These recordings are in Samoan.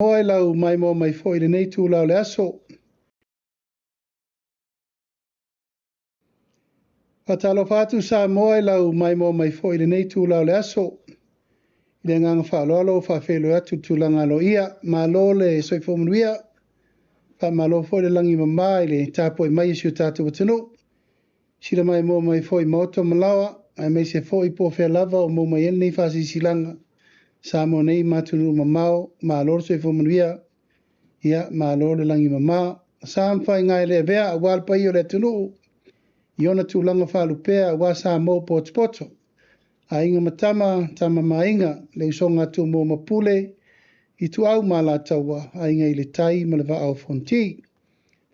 Samoa i lau maimoa mai foi i lenei itula o le aso. Faatalofa atu Samoa i lau maimoa mai foi i lenei itula o le aso. I le agaga faaaloalo ua faafeiloai atu i le tulaga aloaia. Malo le soifua manuia, faamalo foi le lagi e mama i le tapuai mai a si o tatou atunuu. Sila maimoa mai foi i maota ma laoa, aemaise foi po o fea lava o maua mai ai lenei faasilasilaga. Samoa nei ma atunuu mamao, malo le soifua manuia, ia malo le lagi e mama. Sa ma faiga e le avea aua le paia o le atunuu i ona tulaga faalupea aua Samoa ua potopoto. Aiga ma Tama, Tama ma Aiga, le usoga a Tumua ma Pule, Ituau ma Alataua, Aiga i le Tai ma le Vaa o Fonoti.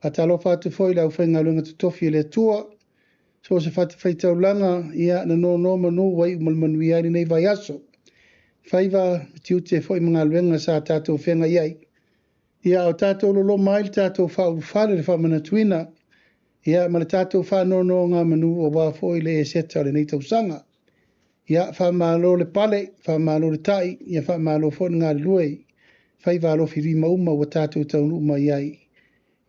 Faatalofa atu foi i le aufaigaluega totofi a le Atua, so o se fatafaitaulaga, ia na nonomanu ua iu ma le manuia ai lenei vaiaso. Faiva ma tiute foi ma galuega sa tatou feagai ai, ia o tatou loloma ai le tatou faaulufale le faamanatuina, ia ma le tatou faanonogamanu aua foi le Eseta o lenei tausaga. Ia faamalo le pale, faamalo le tai, ia faamalo foi le galulue, faiva alofilima uma ua tatou taunuu mai ai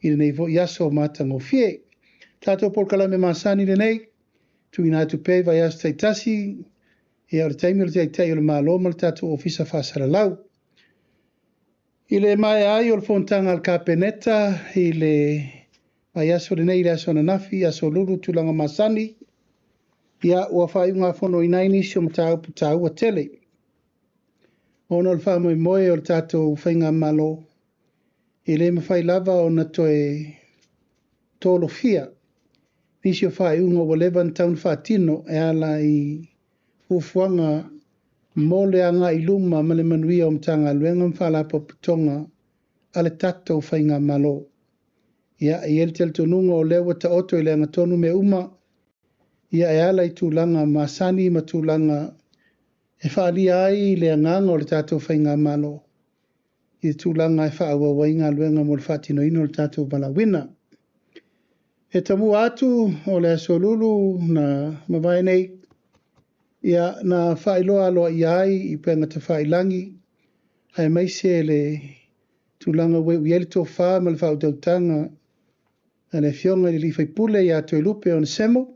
i lenei foi aso matagofie. Tatou polokalame masani lenei, tuuina atu pea i vaiaso taitasi, ia o le taimi o le Taitai o le Malo ma le tatou Ofisa Faasalalau. I le maea ai o le fonotaga a le Kapeneta i le vaiaso lenei i le aso ananafi, aso Lulu tulaga masani, ia ua faaiugafonoina ai nisi o mataupu taua tele. Ona o le faamoemoe o le tatou faigamalo, e le mafai lava ona toe tolofia nisi o faaiuga ua leva ona tatau ona faatino e ala i fuafuaga mo le agai i luma ma le manuia o Matagaluega ma Faalapotopotoga a le tatou faigamalo. Ia, e i ai le talitonuga o lea ua taoto i le agatonu mea uma, ia e ala i tulaga masani ma tulaga e faaalia ai le agaga o le tatou faigamalo i le tulaga e faaauau ai galuega mo le faatinoina o le tatou valaauina. E tamua atu o le aso Lulu na mavae nei, ia na faailoa aloaia ai i upega tafailagi aemaise le tulaga ua iu i ai le tofa ma le faautautaga a le Afioga i le sui usufono ia Toelupe Onesemo,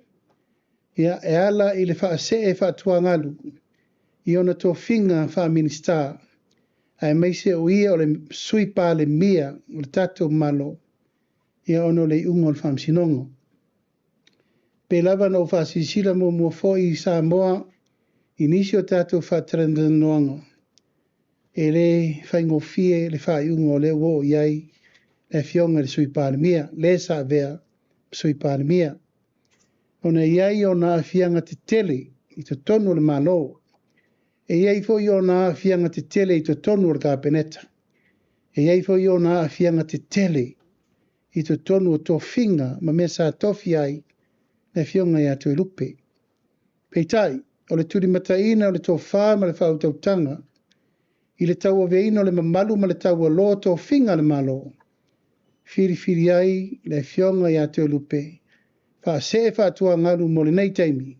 ia e ala i le faasee faatuagalu i ona tofiga faa-Minisita, aemaise o ia o le Sui Palemia o le tatou Malo, ia ona o le iuga o le Faamasinoga. Pei lava ona ou faasilasila muamua foi i Samoa i nisi o tatou faatalatalanoaga, e le faigofie le faaiuga o lea ua oo i ai le Afioga i le Sui Palemia, le sa avea ma Sui Palemia, ona e i ai ona aafiaga tetele i totonu o le Malo, e i ai foi ona aafiaga tetele i totonu o le Kapeneta, e i ai foi ona aafiaga tetele i totonu o tofiga ma mea sa tofi ai le Afioga ia Toelupe. Peitai, o le tulimataiina o le tofa ma le faautautaga i le tauaveina o le mamalu ma le taualoa o tofiga a le Malo, filifili ai le Afioga ia Toelupe, faasee faatuagalu mo lenei taimi,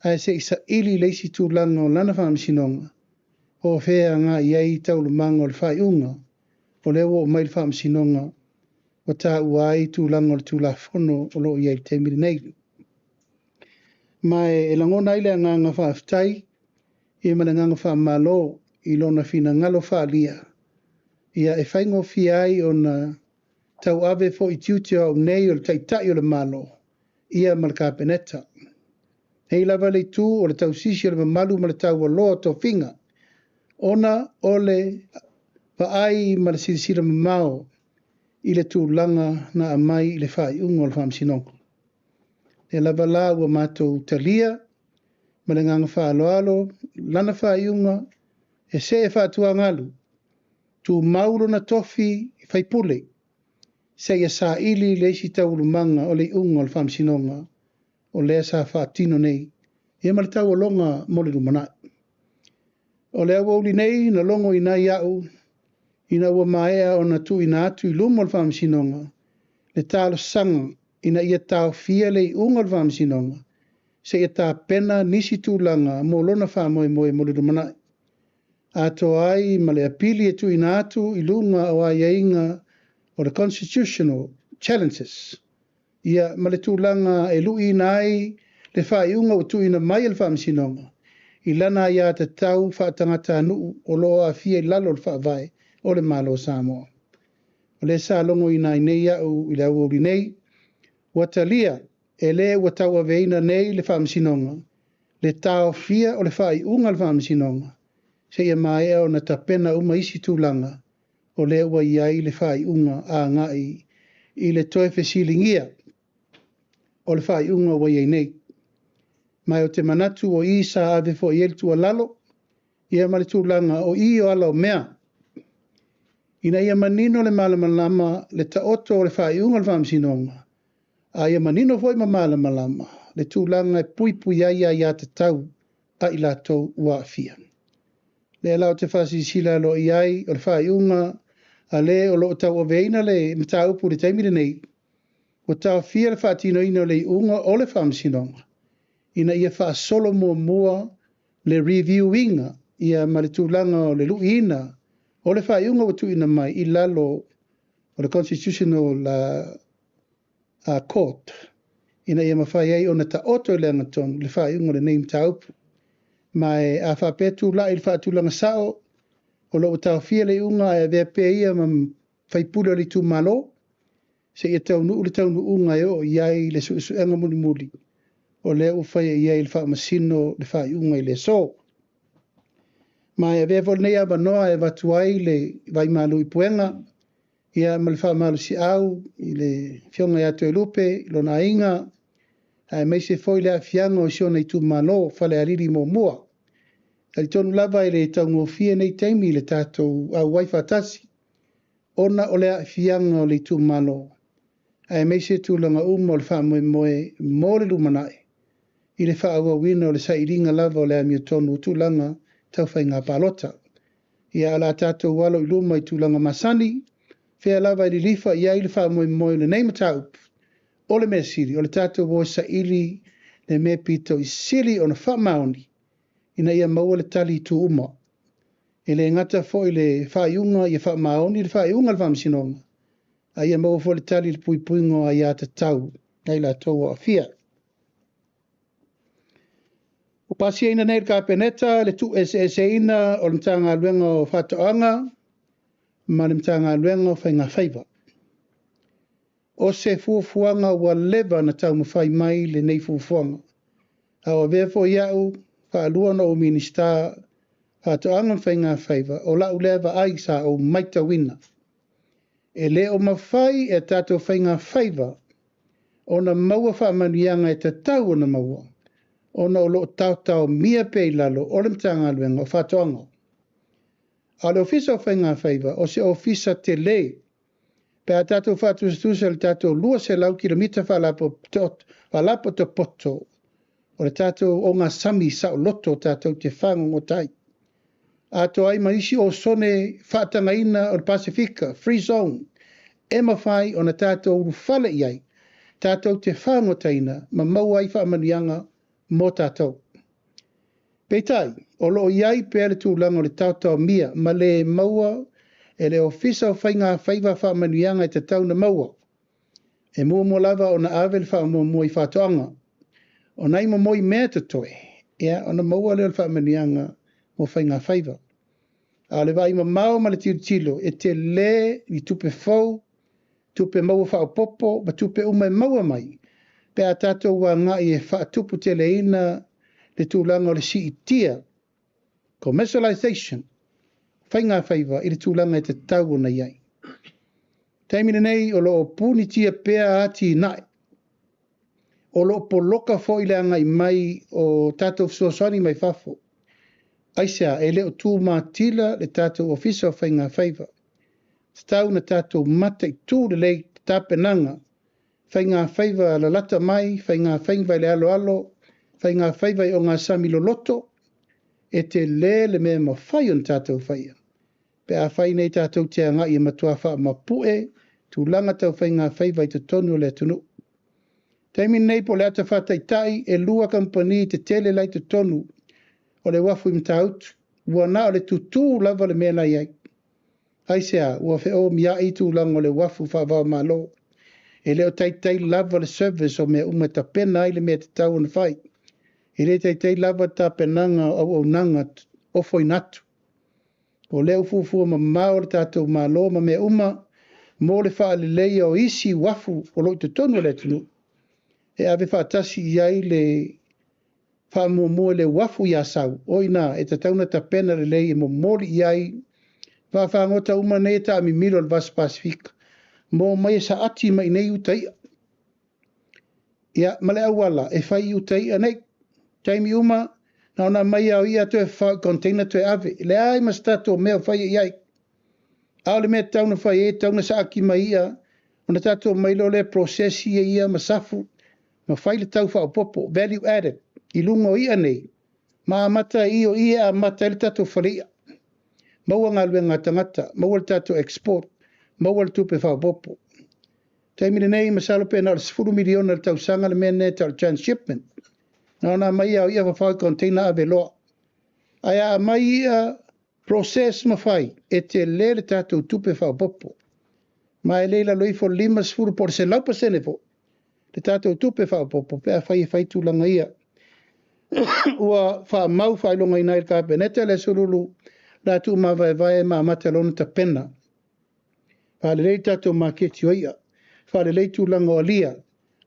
ae se i saili le isi tulaga o lana faamasinoga, po o fea e agai i ai taualumaga o le faaiuga, o lea ua oo mai le faamasinoga ua taua ai tulaga o le Tulafono o lo o i ai i le taimi lenei. Ma e lagona ai le agaga faafetai ia ma le agaga faamalo i lona finagalo faaalia, ia e faigofie ai ona tauave foi tiute o au nei o le Taitai o le Malo, ia ma le Kapeneta. Nei lava le itu o le tausisi o le mamalu ma le taualoa o tofiga, ona o le vaai ma le silasila mamao i le tulaga na aumai i le faaiuga o le Faamasinoga. Lea lava la ua matou talia ma le agaga faaaloalo lana faaiuga e see faatuagalu, tumau lona tofi faipule, seia saili le isi taualumaga o le iuga o le Faamasinoga o lea sa faatino nei, ia ma le taualoga mo le lumanai. O le aoauli nei na logoina ai au, ina ua maea ona tuuina atu i luma o le Faamasinoga le talosaga ina ia taofia le iuga o le Faamasinoga, seia tapena nisi tulaga mo lona faamoemoe mo le lumanai. atoa ai ma le apili e tuuina atu i luga o aiaiga o le Constitutional Challenges, ia ma le tulaga e lu'iina ai le faaiuga ua tuuina mai e le Faamasinoga i lana aiatatau faatagatanuu o lo o aafia i lalo o le Faavae o le Malo o Samoa. O lea sa logoina ai nei au i le aoauli nei, ua talia e le ua tauaveina nei le Faamasinoga le taofia o le faaiuga a le Faamasinoga seia maea ona tapena uma isi tulaga o lea ua i ai le faaiuga agai i le toe fesiligia o le faaiuga ua i ai nei. Ma ou te manatu o i sa ave foi i ai le tuualalo, ia ma le tulaga o i o ala o mea, ina ia manino le malamalama le taoto o le faaiuga o le Faamasinoga, a ia manino foi ma malamalama le tulaga e puipui ai aiatatau a i latou ua aafia. Lea la ou te faasilasila aloaia ai o le faaiuga a le o lo o tauaveina le mataupu i le taimi lenei, ua taofia le faatinoina o le iuga o le Faamasinoga ina ia faasolo muamua le review ina ia ma le tulaga o le lu'iina o le faaiuga ua tuuina mai i lalo o le Constitutional Court, ina ia mafai ai ona taoto i le agatonu le faaiuga o lenei mataupu. Ma e a faapea tulai i le faatulaga sao o lo o taofia le iuga ae avea pea ia ma faipule o le itumalo, seia taunuu le taunuuga e oo i ai le suesuega mulimuli o lea ua faia i ai le faamasino le faaiuga i le aso. Ma e avea foi lenei avanoa e avatu ai le vaimalu i puega ia ma le faamalosiau i le Afioga ia Toelupe i lona aiga, aemaise foi le aafiaga o si ona itumalo Falealili 1. Talitonu lava e le taugofie nei taimi i le tatou auai faatasi, ona o le aafiaga o le itumalo, aemaise tulaga uma o le faamoemoe mo le lumanai i le faaauauina o le sailiga lava o le amiotonu o tulaga tau faiga palota. Ia, o le a tatou alo i luma i tulaga masani, fea lava e lilifa i ai le faamoemoe o lenei mataupu, o le mea sili, o le tatou o e saili le mea pito i sili ona faamaoni, ina ia maua le tali i itu uma. E le gata foi le faaiuga ia faamaoni le faaiuga a le Faamasinoga, a ia maua foi le tali i le puipuiga o aiatatau a i latou o aafia. Ua pasiaina nei le Kapeneta le tuueseeseina o le Matagaluega o Faatoaga ma le Matagaluega o Faigafaiva. O se fuafuaga ua leva ona taumafai mai lenei fuafuaga, a o avea foi au faalua ona ou Minisita Faatoaga ma Faigafaiva, o lau lea vaai sa ou matauina. E le o mafai e tatou faigafaiva ona maua faamanuiaga e tatau ona maua, ona o lo o taotaomia pea i lalo o le Matagaluega o Faatoaga. A o le Ofisa o Faigafaiva, o se ofisa tele, pe a tatou faatusatusa i le tatou 200 kilomita faalapotopoto o le tatou ogasami saoloto tatou te fagogota ai, atoa ai ma isi osone faatagaina o le Pasefika, free zone, e mafai ona tatou ulufale i ai, tatou te fagotaina ma maua ai faamanuiaga mo tatou. Peitai, o lo o i ai pea le tulaga o le taotaomia ma le maua e le Ofisa o Faigafaiva faamanuiaga e tatau ona maua. E muamua lava ona ave le faamuamua i faatoaga. O nai momoi mea totoe, ia, ona maua lea o le faamanuiaga mo faigafaiva. A o le vaai mamao ma le tilotilo, e tele i tupe fou, tupe maua faaopoopo ma tupe uma e maua mai, pe a tatou agai e faatuputeleina le tulaga o le siitia, commercialization, faigafaiva i le tulaga e tatau ona i ai. Taimi lenei o lo o punitia pea atinae, o lo o poloka foi le agai mai o tatou fesoasoani mai fafo. Aisea, e le o tumatila le tatou Ofisa o Faigafaiva. Tatau na tatou mataitu lelei tapenaga, faigafaiva lalata mai, faigafaiva i le aloalo, faigafaiva i ogasami loloto, e tele le mea mafai ona tatou faia. Pe a fai nei tatou te agai e matua faamapue tulaga tau faigafaiva i totonu o le atunuu. Taimi nei po o le ata faataitai, e 2 kamupani tetele la i totonu o le uafu i Matautu. Ua na o le tutū lava le mea la i ai. Aisea? Ua feomiai tulaga o le uafu faava-o-Malo. E le o taitai lava le service o mea uma e tapena ai le mea e tatau ona fai. E le taitai lava le tapenaga o auaunaga ofoina atu. O lea ua fuafua mamao le tatou Malo ma mea uma mo le faaleleia o isi uafu o lo o i totonu o le atunuu, e ave faatasi i ai le faamuamua i le uafu i Asau, o i ina e tatau ona tapena lelei e momoli i ai vaafagota uma nei e taamimilo i le Vasa Pasefika, ma omai e saati mai i nei uta i'a. Ia, ma le auala e fai i uta i'a nei. Taimi uma, na ona aumai lava o i'a toe fafao i container toe ave. E leai ma se tatou mea o faia i ai. A o le mea e tatau ona fai ai, e tatau ona saati mai i'a, ona tatou omai loa lea process ia ia ma safu, ma fai le tau faaopoopo, value added, i luga o i'a nei, ma amata ai o i e amata ai le tatou fale i'a. Maua galuega a tagata, maua le tatou export, maua le tupe faaopoopo. Taimi lenei, masalo pe na o le $10 miliona i le tausaga le mea lenei e tau o le transshipment. Na ona aumai lava o i'a fafao i container ave loa. Ae a aumai i'a process ma fai, e tele le tatou tupe faaopoopo. Ma e le i lalo ifo o le 50 po o le 100% foi le tatou tupe faaopoopo pe afai e fai tulaga ia. Ua faamau faailogaina ai e le Kapeneta le Aso Lulu le a tuumavaevae ma amata loa ona tapena. Faalelei le tatou maketi o i'a, faalelei tulaga o alia,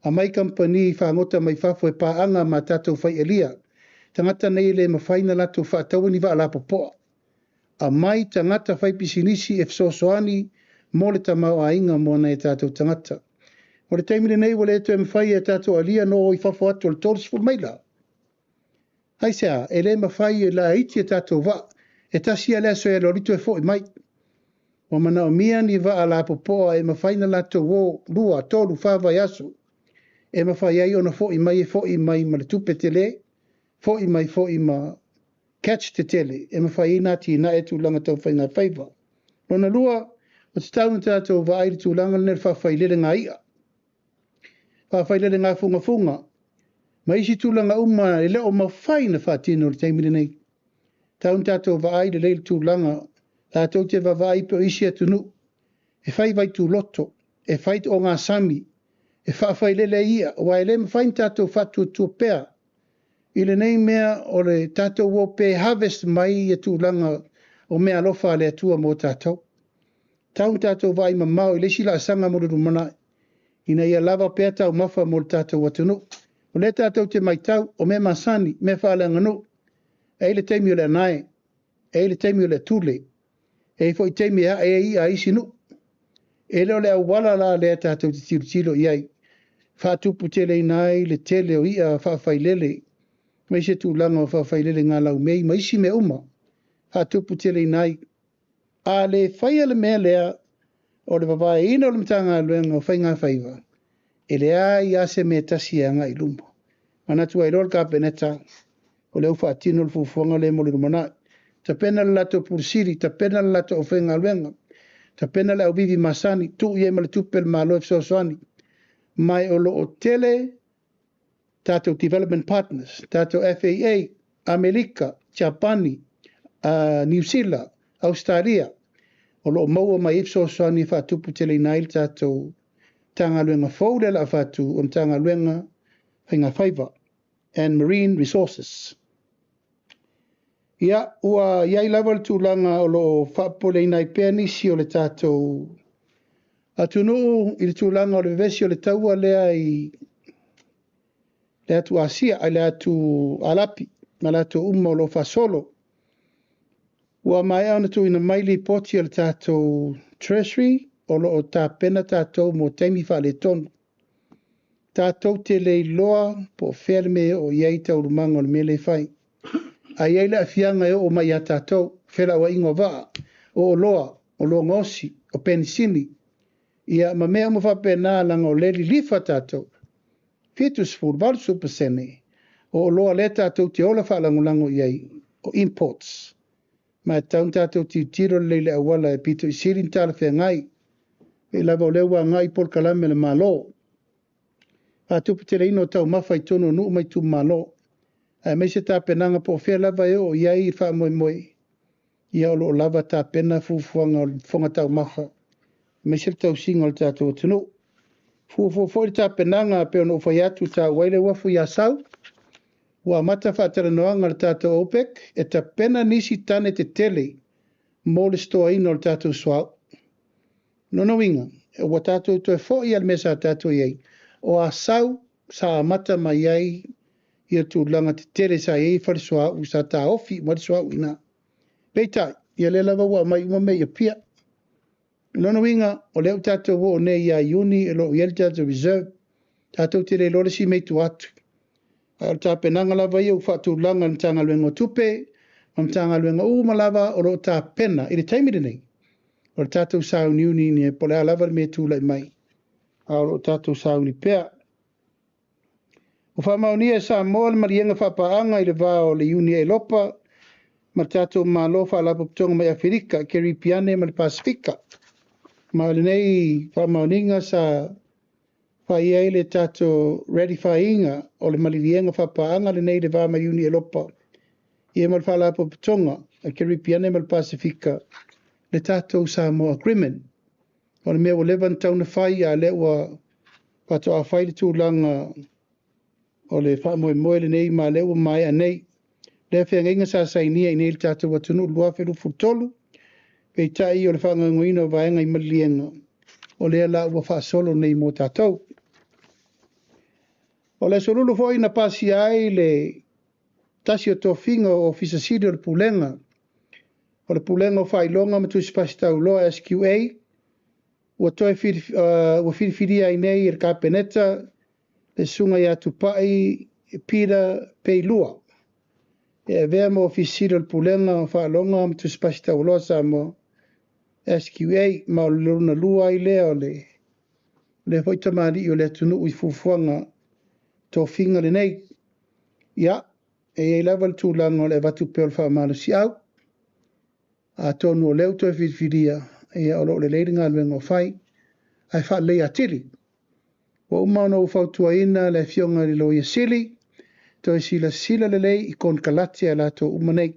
aumai kamupani fagota mai fafo e paaga ma tatou faialia. Tagata nei e le mafai ona latou faataua ni vaa lapopoa. Aumai tagata faipisinisi e fesoasoani mo le tamaoaiga mo nai o tatou tagata. O le taimi lenei ua le toe mafai e tatou alia ona o i fafo atu o le 30 maila. Aisea? E le mafai e laiti a tatou vaa. E tasi lava le aso e alu alu toe foi mai. Ua manaomia ni vaa lapopoa e mafai ona latou o 2, 3, 4 vaiaso e mafai ai ona foi mai, e foi mai ma le tupe tele, foi mai foi ma catch tetele e mafai ai ona atinae tulaga tau faiga faiva. Lona lua, ua tatau ona tatou vaai i le tulaga lenei o le faafailelega i'a, faafailelega fugafuga, ma isi tulaga uma e le o mafai ona faatino i le taimi lenei. Tau ona tatou vaai lelei i le tulaga, tatou te vaavaai pei o isi atunuu, e fai vaituloto, e fai ogasami, e faafailele ai i'a, aua e le mafai ona tatou faatuatua pea i lenei mea o le tatou o pea e harvest mai ia tulaga o meaalofa a le Atua mo tatou. Tau ona tatou vaai mamao i le isi laasaga mo le lumanai, ina ia lava pea taumafa mo le tatou atunuu. O lea tatou te matau, o mea masani, mea faaleaganuu, e i ai le taimi o le anae, e i ai le taimi o le atule, e i ai foi taimi e ae ai i'a a isi nuu. E le o le auala la lea tatou te tilotilo i ai, faatuputeleina ai le tele o i'a faafailele, aemaise tulaga o faafailele galaumei ma isi mea uma, faatuputeleina ai. A le faia le mea lea o le vavaeina o le Matagaluega o Faiga Faiva, e leai lava se mea e tasi e agai i luma. Manatu ai loa le Kapeneta, o lea ua faatino le fuafuaga lea mo le lumanai. Tapena le latou Pule Sili, tapena le latou aufaigaluega, tapena le auvivi masani, tuu i ai ma le tupe a le Malo e fesoasoani. Ma o lo o tele tatou development partners, tatou FAA, Amerika, Japani, Niu Sila, Ausetalia, o lo o maua mai ai fesoasoani e faatuputeleina ai le tatou Matagaluega fou lea o le a faatu, o le Matagaluega Faiga Faiva and Marine Resources. Ia, ua i ai lava le tulaga o lo o faapopoleina ai pea nisi o le tatou atunuu i le tulaga o le vevesi o le taua lea i le atu Asia, le atu Arapi, ma latou uma o lo o faasolo. Ua maea ona tuuina mai lipoti a le tatou Treasury o lo o tapena tatou mo taimi faaletonu. Tatou te le iloa po o fea le mea e oo i ai taualumaga o le mea lea e fai. Ae i ai le aafiaga e oo mai ia tatou, felauaiga o vaa, o oloa, oloa gaosi, o penisini, ia ma mea uma faapena, leaga o lea e lilifa tatou. 70, 80% o oloa lea tatou te ola faalagolago i ai, o imports. Ma e tatau ona tatou tilotilo lelei i le auala e pito i sili ona talafeagai. Pei lava o lea ua agai polokalame a le Malo. Faatuputeleina o taumafa i totonu o nuu ma itumalo, aemaise tapenaga po o fea lava e oo i ai le faamoemoe. Ia o lo o lava tapena fuafuaga o le fofoga taumafa aemaise le tausiga o le tatou atunuu. Fuafua foi le tapenaga e pei ona ou fai atu, taua ai le uafu i Asau, ua amata faatalanoaga a le tatou OPEC e tapena nisi tane tetele mo le stoaina o le tatou suauu. Lona uiga, ua tatou toe foi lava i le mea sa tatou i ai, o Asau sa amata mai ai ia tulaga tetele sa i ai fale suauu sa taofi uma ai le suauu i ina. Peitai, ia lea lava ua aumai uma mea i Apia. O lona uiga, o lea ua tatou oo nei ia Iuni o lo o i ai le tatou reserve, tatou te le iloa le isi mea i tua atu. Ae o le tapenaga lava ia ua faatulaga e le Matagaluega o Tupe ma Matagaluega uma lava o lo o tapena i le taimi lenei, o le tatou sauniuni po o le a lava le mea e tulai mai, a o lo o tatou sauni pea. Ua faamaonia e Samoa le maliega faapaaga i le va o le Iuni Elopa ma le tatou Malo Faalapotopotoga mai Aferika, Keripiane ma le Pasefika. Ma o lenei faamaoniga sa fai ai le tatou ratify-ina o le maliliega faapaaga lenei i le va ma Iuni Elopa ia ma le Faalapotopotoga a Keripiane ma le Pasefika, le tatou Samoa Agreement. O le mea ua leva ona tatau ona fai, a o lea ua faatoa fai le tulaga o le faamoemoe lenei, ma o lea ua maea nei. Lea feagaiga sa sainia i inei i le tatou atunuu i le 2023, peitai o le faagaoioiga o vaega i maliliega, o lea la ua faasolo nei mo tatou. O le Aso Lulu foi na pasia ai le tasi o tofiga o Ofisa Sili o le Pulega, o le Pulega o Faailoga ma Tusi Pasi Taualoa SQA, ua toe ua filifilia ai nei e le Kapeneta le susuga ia Tupai Peter Peilua e avea ma Ofisa Sili o le Pulega o Faailoga ma Tusi Pasi Taualoa Samoa SQA, ma o le lona lua ai lea o le lea foi tamalii o le atunuu i fuafuaga tofiga lenei. Ia, e i ai lava le tulaga o le avatu pea o le faamalosiau, atonu o lea ua toe filifilia, ia o lo o lelei le galuega o fai, ae faalelei atili. Ua uma ona ou fautuaina le Afioga i le Loia Sili, toe silasila lelei i konekarate a latou uma nei,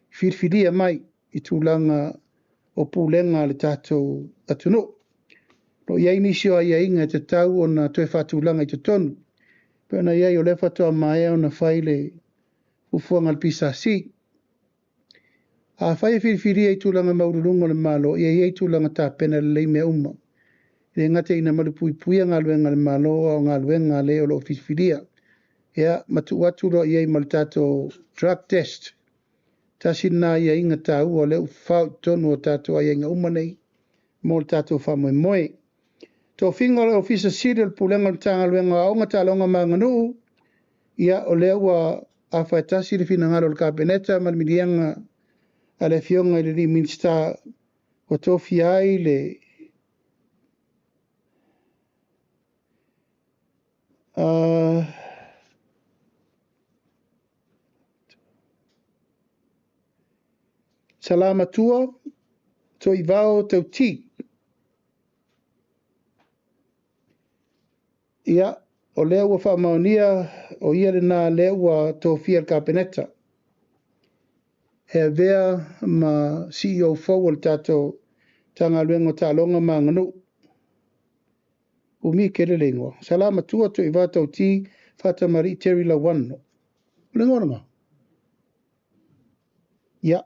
filifilia mai i tulaga o pulega a le tatou atunuu. O lo o i ai nisi o aiaiga e tatau ona toe faatulaga i totonu, pei ona i ai o lea faatoa maea ona fai le fuafuaga a le PSC. Afai e filifilia i tulaga maualuluga o le Malo, ia i ai tulaga tapena lelei mea uma. E le gata ina malupuipuia galuega a le Malo, a o galuega a le o lo o filifilia. Ia, ma tuu atu loa i ai ma le tatou drug test. Tasi lena aiaiga taua o lea ua fafao i totonu o tatou aiaiga uma nei mo le tatou faamoemoe. Tofiga o le Ofisa Sili o le Pulega o le Matagaluega o Aoga, Taaloga ma Aganuu, ia o lea ua afaetasi le finagalo o le Kapeneta ma le miliaga a le Afioga i le Minisita ua tofia ai le Salamatua Toivao Tauti. Ia, o lea ua faamaonia o ia lena lea ua tofia le Kapeneta e avea ma CEO fou o le tatou Matagaluega o Taaloga ma Aganuu. Umi tele le igoa. Salamatua Toivao Tauti Faatamalii Terry Lauano. O le igoa lena? Ia,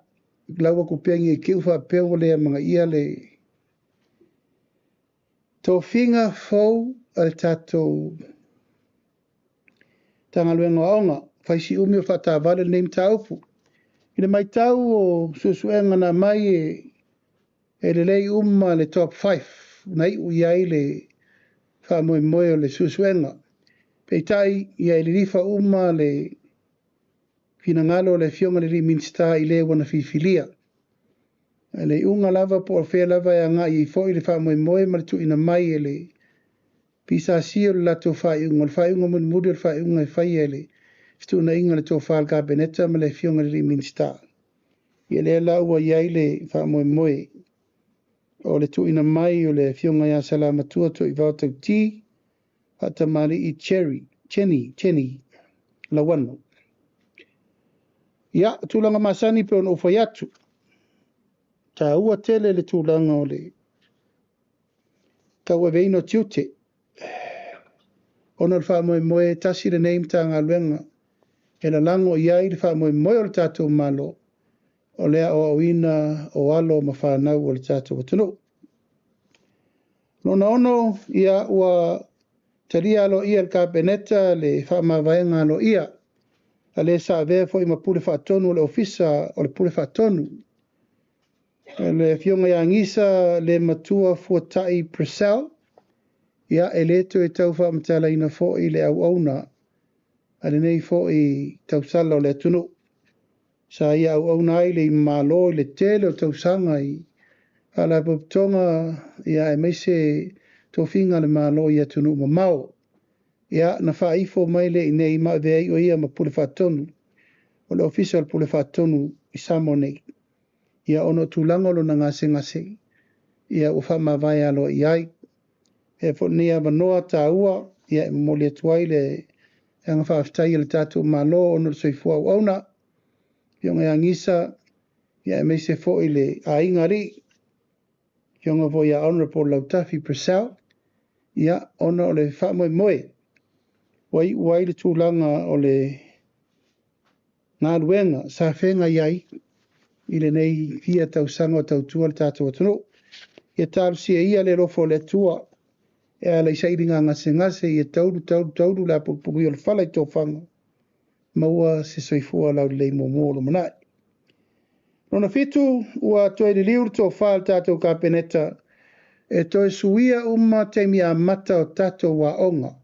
lau atu pea i te i faapea ua le amanaia le tofiga fou a le tatou Matagaluega o Aoga. Fai si umi o faatavale lenei mataupu. I le matau o suesuega na aumai e lelei uma le top 5 na iu i ai le faamoemoe o le suesuega. Peitai, ia e lilifa uma le finagalo o le Afioga i le Minisita i le ua na filifilia. Le iuga lava po o fea lava e agai ai foi le faamoemoe ma le tuuina mai e le PSC o le latou faaiuga, o le faaiuga mulimuli o le faaiuga e faia e le fetuunaiga o le tofa a le Kapeneta ma le Afioga i le Minisita. Ia lea la ua i ai le faamoemoe o le tuuina mai o le Afioga ia Salamatua Toivao Tauti Faatamalii Cherry, Chenny, Chenny Lauano. Ia, tulaga masani pe ona ou fai atu. Taua tele le tulaga o le tauaveina o tiute, ona o le faamoemoe e tasi lenei Matagaluega e lalago i ai le faamoemoe o le tatou Malo, o le aoaoina o alo ma fanau o le tatou atunuu. Lona ono, ia, ua talia aloaia e le Kapeneta le faamavaega aloaia a le sa avea foi ma Pule Faatonu o le Ofisa o le Pule Faatonu, le Afioga ia Gisa le Matua Fuatai Purcell. Ia, e le toe tau faamatalaina foi le auauna a lenei foi tausala o le atunuu sa ia auauna ai le Malo i le tele o tausaga i faalapotopotoga, ia, aemaise tofiga a le Malo i atunuu mamao. Ia, na faaifo mai le i nei ma avea ai o ia ma Pule Faatonu o le Ofisa o le Pule Faatonu i Samoa nei. Ia, ona o tulaga o lona gasegase, ia, ua faamavae aloaia ai. E foi lenei avanoa taua, ia, e momoli atu ai le agaga faafetai a le tatou Malo ona o le soifua auauna, Afioga ia Gisa, ia, aemaise foi le aiga alii, Afioga foi ia Honorable Lautafi Purcell, ia, ona o le faamoemoe ua iu ai le tulaga o le galuega sa feagai ai i lenei fia tausaga o tautua le tatou atunuu. Ia talosia ia le alofa o le Atua e ala i sailiga gasegase, ia taulu taulu taulu le apulupului o le fala i tofaga, maua se soifua laulelei muamua o lumanai. Lona fitu, ua toe liliu le tofa a le tatou Kapeneta e toe suia uma taimi amata o tatou aoga.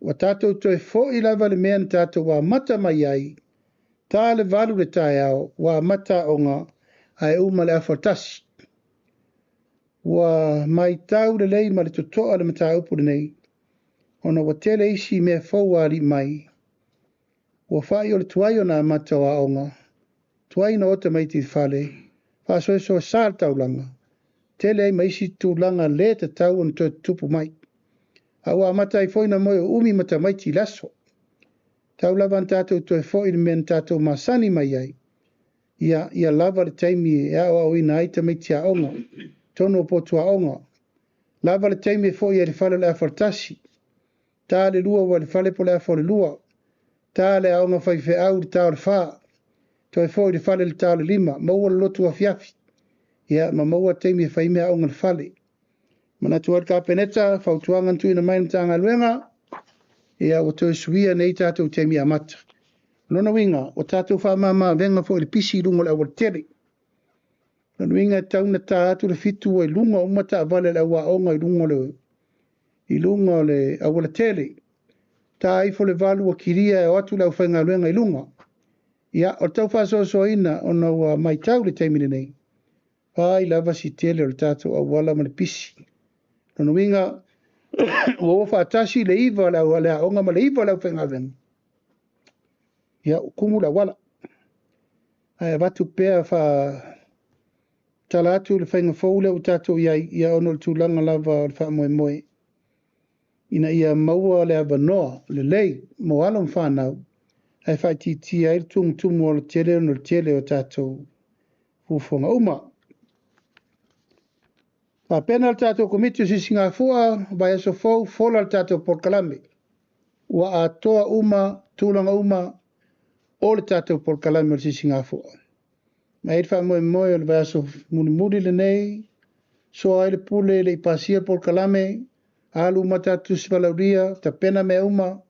Ua tatou toe foi lava le mea na tatou amata mai ai, ta le 8 le taeao, ua amata aoga, ae uma le 1:30. Ua maitau lelei ma le totoa le mataupu lenei, ona ua tele isi mea fou ua ali'i mai. Ua fa'i o le tuai ona amata o aoga, tuai ona o tamaiti i le fale, faasoesoesa le taulaga, tele ai ma isi tulaga le tatau ona toe tutupu mai. A ua amata ai foi na moe umi ma tamaiti i le aso. Tau lava na tatou toe foi le mea na tatou masani mai ai, ia, ia lava le taimi e aoaoina ai tamaiti aoga, tonu o potu aoga, lava le taimi e foi ai le fale o le 1:30, ta le 2 ua le fale po le 1:30, ta le aoga faifeau i le ta o le 4, toe foi le fale le ta o le 5, maua le lotu afiafi, ia, ma maua taimi e fai mea aoga le fale. Manatu ai le Kapeneta, fautuaga na tuuina mai le Matagaluega, ia, ua toe suia nei tatou taimi amata. Lona uiga, ua tatou faamama-avega foi i le pisi i luga o le aualatele. Lona uiga e tau na ta atu le 7 ua i luga uma taavale a le au aoga i luga o le aualatele. Ta ifo le 8 ua kilia e o atu le aufaigaluega i luga. Ia, o le tau faasoasoaina ona ua maitau le taimi lenei, fai lava si tele o le tatou auala ma le pisi. Lona uiga, ua o faatasi le 9 o le aoga ma le 9 o le aufaigaluega. Ia, ua tumu le auala. Ae avatu pea tala atu le faiga fou lea ua tatou i ai, ia, ona o le tulaga lava o le faamoemoe, ina ia maua le avanoa lelei mo alo ma fanau, ae faaitiitia ai le tumutumu o le tele ona o le tele o tatou fuafuaga uma. Faapena le tatou Komiti o Sisigafua, vaiaso fou, fola le tatou polokalame. Ua atoa uma, tulaga uma o le tatou polokalame o le Sisigafua. Ma e i ai le faamoemoe o le vaiaso mulimuli lenei, soa ai le pule le i pasia le polokalame, alu uma tatou tusi valaulia, tapena mea uma,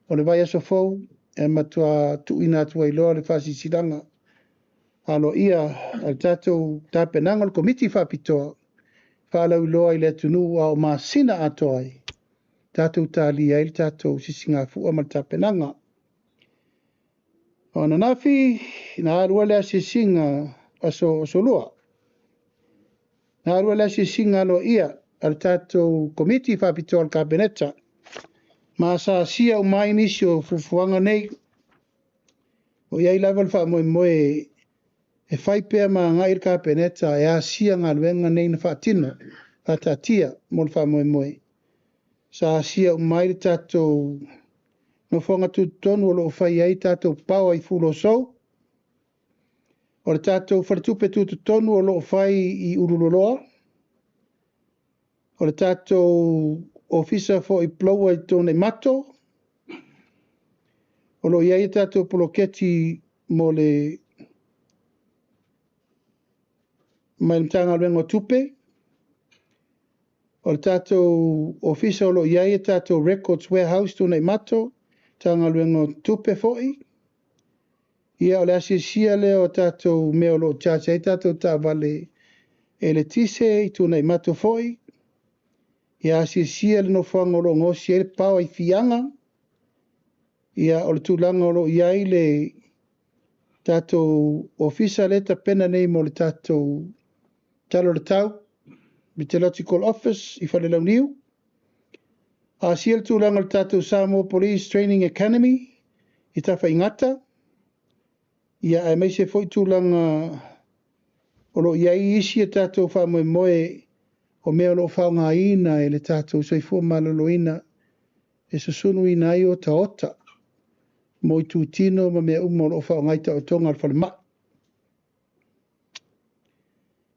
o le vaiaso fou, e matua tuuina atu ai loa le faasilasilaga aloaia a le tatou tapenaga o le Komiti Faapitoa, faalauiloa i le atunuu a o masina atoa ai, tatou talia ai le tatou sisigafua ma le tapenaga. O ananafi, na alu ai le asiasiga aso lua. Na alu ai le asiasiga aloaia a le tatou Komiti Faapitoa o le Kapeneta, ma sa asia uma ai nisi o fuafuaga nei. O i ai lava le faamoemoe e fai pea ma agai le Kapeneta e asia galuega nei na faatino, faataatia mo le faamoemoe. Sa asia uma ai le tatou nofoaga tutotonu o lo o fai ai tatou paoa i Fulosou. O le tatou faletupe tutotonu o lo o fai i Ululoloa. O le tatou ofisa foi plower i Tuanaimato. O lo o i ai a tatou poloketi mo le mai le Matagaluega o Tupe. O le tatou ofisa o lo o i ai a tatou records warehouse Tuanaimato, Matagaluega o Tupe foi. Ia, o le asiasia lea o tatou mea o lo o charge ai tatou taavale eletise i Tuanaimato foi. Ia, asiasia le nofoaga o lo o gaosi ai le power i Fiaga. Ia, o le tulaga o lo o i ai le tatou ofisa lea tapena nei mo le tatou tala o le tau, Meteorological Office i Falelauniu. Asia le tulaga o le tatou Samoa Police Training Academy i Tafaigata. Ia, aemaise foi tulaga o lo o i ai isi a tatou faamoemoe o mea o lo o faaaogaina e le tatou soifua maloloina e susunuina ai otaota mo itutino ma mea uma o lo o faaaoga i taotoga o le falemai.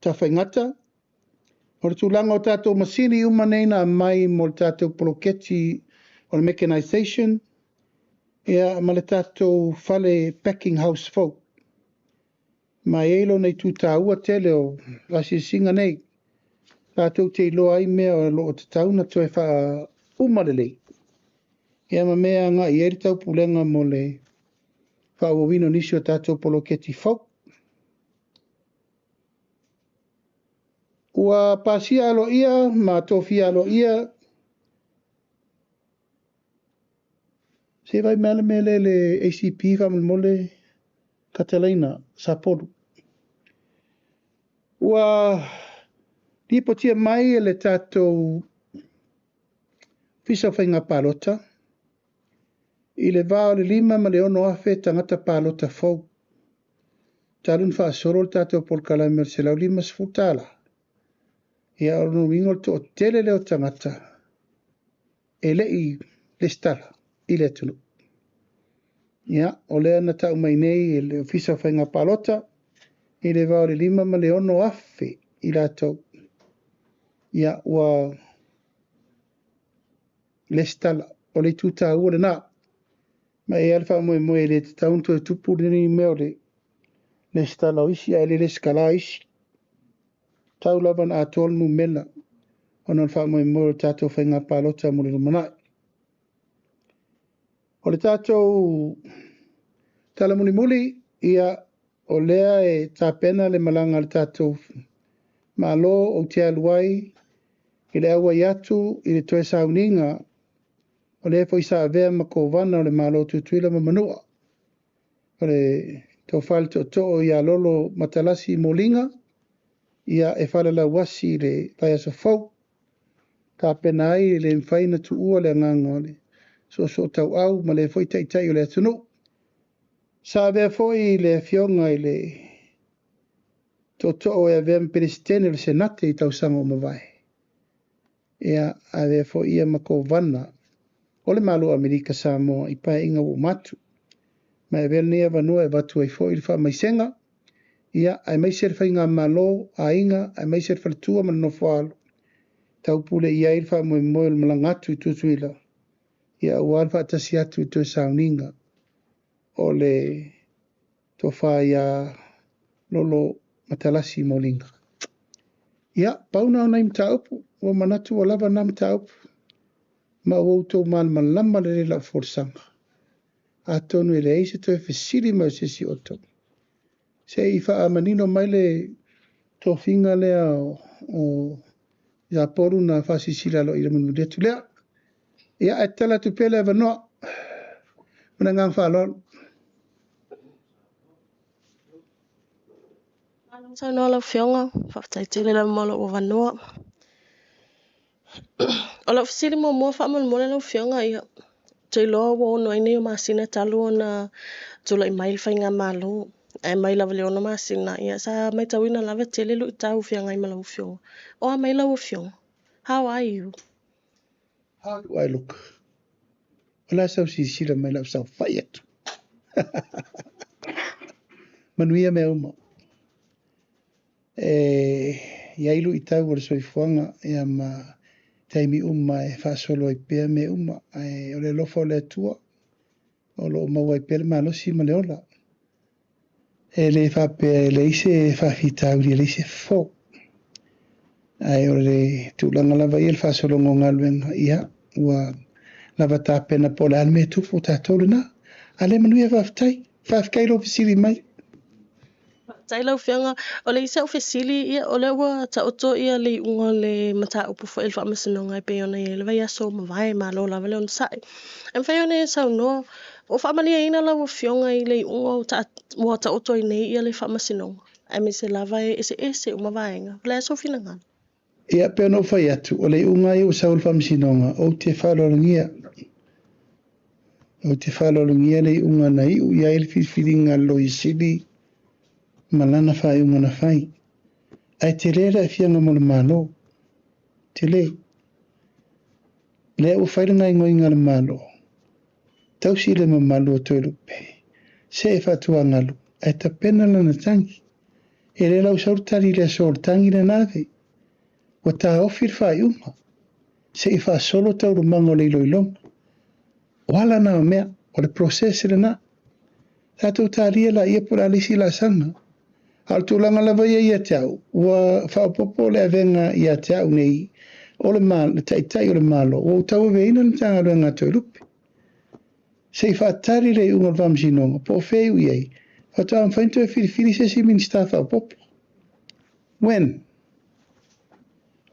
Tafaigata, o le tulaga o tatou masini uma nei na aumai mo le tatou poloketi o le mechanization, ia, ma le tatou fale packing house fou. Ma e i ai lona itu taua tele o asiasiga nei. Tatou te iloa ai mea o lo o tatau ona toe faauma lelei. Ia, ma mea agai i ai le taupulega mo le faaauauina o nisi o tatou poloketi fou. Ua pasia aloaia ma tofia aloaia se vai mea le mea lea le ACP faamolemole Katalaina Sapolu. Ua lipotia mai e le tatou Ofisa o Faiga Palota i le va o le 5 ma le 6 afe tagata palota fou. Talu ona faasolo le tatou polokalame o le $150. Ia, o lona uiga o le toatele lea o tagata e le i resitala i le atunuu. Ia, o lea na tau mai nei e le Ofisa o Faiga Palota i le va o le 5 ma le 6 afe i latou. Ia, ua resitala. O le itu taua lena. Ma e i ai le faamoemoe e le tatau ona toe tupu lenei mea o le resitala o isi ae le resitala isi. Tau lava na atoa le numera ona o le faamoemoe o le tatou faiga palota mo le lumanai. O le tatou tala mulimuli, ia, o lea e tapena le malaga a le tatou Malo ou te alu ai i le auai atu i le toe sauniga o lea foi sa avea ma kovana o le Malo Tutuila ma Manua. O le tofa le tootoo ia Lolo Matalasi Moliga, ia, e falalauasi i le vaiaso fou. Tapena ai e le mafai ona tuua le agaga o le soosoo tauau ma le foi taitai o le atunuu. Sa avea foi le afioga i le tootoo e avea ma Peresetene o le Senate i tausaga o mavae. Ia, avea foi ia ma kovana o le Malo o Amerika Samoa i paeaiga ua uma atu. Ma e avea lenei avanoa e avatu ai foi le faamaisega, ia, aemaise le faigamalo, aiga, aemaise le faletua ma le nofoaalo, taupule i ai le faamoemoe o le malaga atu i Tutuila, ia, aua le faatasi atu i toe sauniga o le tofa ia Lolo Matalasi Moliga. Ia, pau na o nai mataupu, ua manatu ua lava na mataupu, ma ua outou malamalama lelei lau folasaga. Atonu e leai se toe fesili mai o se isi o outou. Se i faamanino mai le tofiga lea o Sapolu na faasilasila aloaia i le mulimuli atu lea. Ia, ae tatala atu pea le avanoa. Ma le agaga faaaloalo. Malo saunoa lau Afioga, faafetai tele lava mo lou avanoa. O lau fesili muamua faamolemole lau Afioga, ia, ou te iloa ua 6 ai nei o masina talu ona tulai mai le faigamalo. Ae mai lava i le 6 masina, ia, sa matauina lava e tele luitau feagai ma lau Afioga. O a mai lau Afioga? How are you? How do I look? O le a sau silasila mai lau saofai atu. Manuia mea uma. E i ai luitau o le soifuaga ia ma taimi uma e faasolo ai pea mea uma, ae o le alofa o le Atua o lo o maua ai pea le malosi ma le ola. E le faapea e leai se faafitauli, e leai se fofo, ae o le tulaga lava ia le faasologa o galuega, ia ua lava tapena po o le a le mea e tupu o tatou lena. A le manuia, faafetai. Faafetai i lou fesili mai. Faafetai lau Afioga. O le isi au fesili, ia, o lea ua taoto ia le iuga o le mataupu foi i le faamasinoga e pei ona i ai le vaiaso ua mavae, malo lava le onosai. E mafai ona e saunoa, ua faamalieina lau Afioga i le iuga ua taoto ai nei ia le faamasinoga, aemaise lava e eseese uma vaega. O le a sou finagalo? Ia, pei ona ou fai atu, o le iuga ia ua sau i le faamasinoga, ou te faaaloalogia. Ou te faaaloalogia le iuga na iu i ai le filifiliga a le Loia Sili ma lana faaiuga na fai. Ae tele le aafiaga mo le Malo. Tele. Lea ua fai le gaoioiga a le Malo, tausi le mamalu o Toelupe, se e faatuagalu, ae tapena lana tagi. E le lau sau le tali i le aso o le tagi lena ave. Ua taofi le faaiuga, se i faasolo taualumaga o le iloiloga. O ala na o mea, o le process lena. Tatou talia laia po o le a le isi laasaga. A o le tulaga lava ia ia te au, ua faaopoopo le avega ia te au nei o le, le taitai o le Malo, ua ou tauaveina le Matagaluega a Toelupe. Se i faatali le iuga o le faamasinoga, po o fea e iu i ai, faatoa mafai ona toe filifili se isi Minisita faaopoopo. When?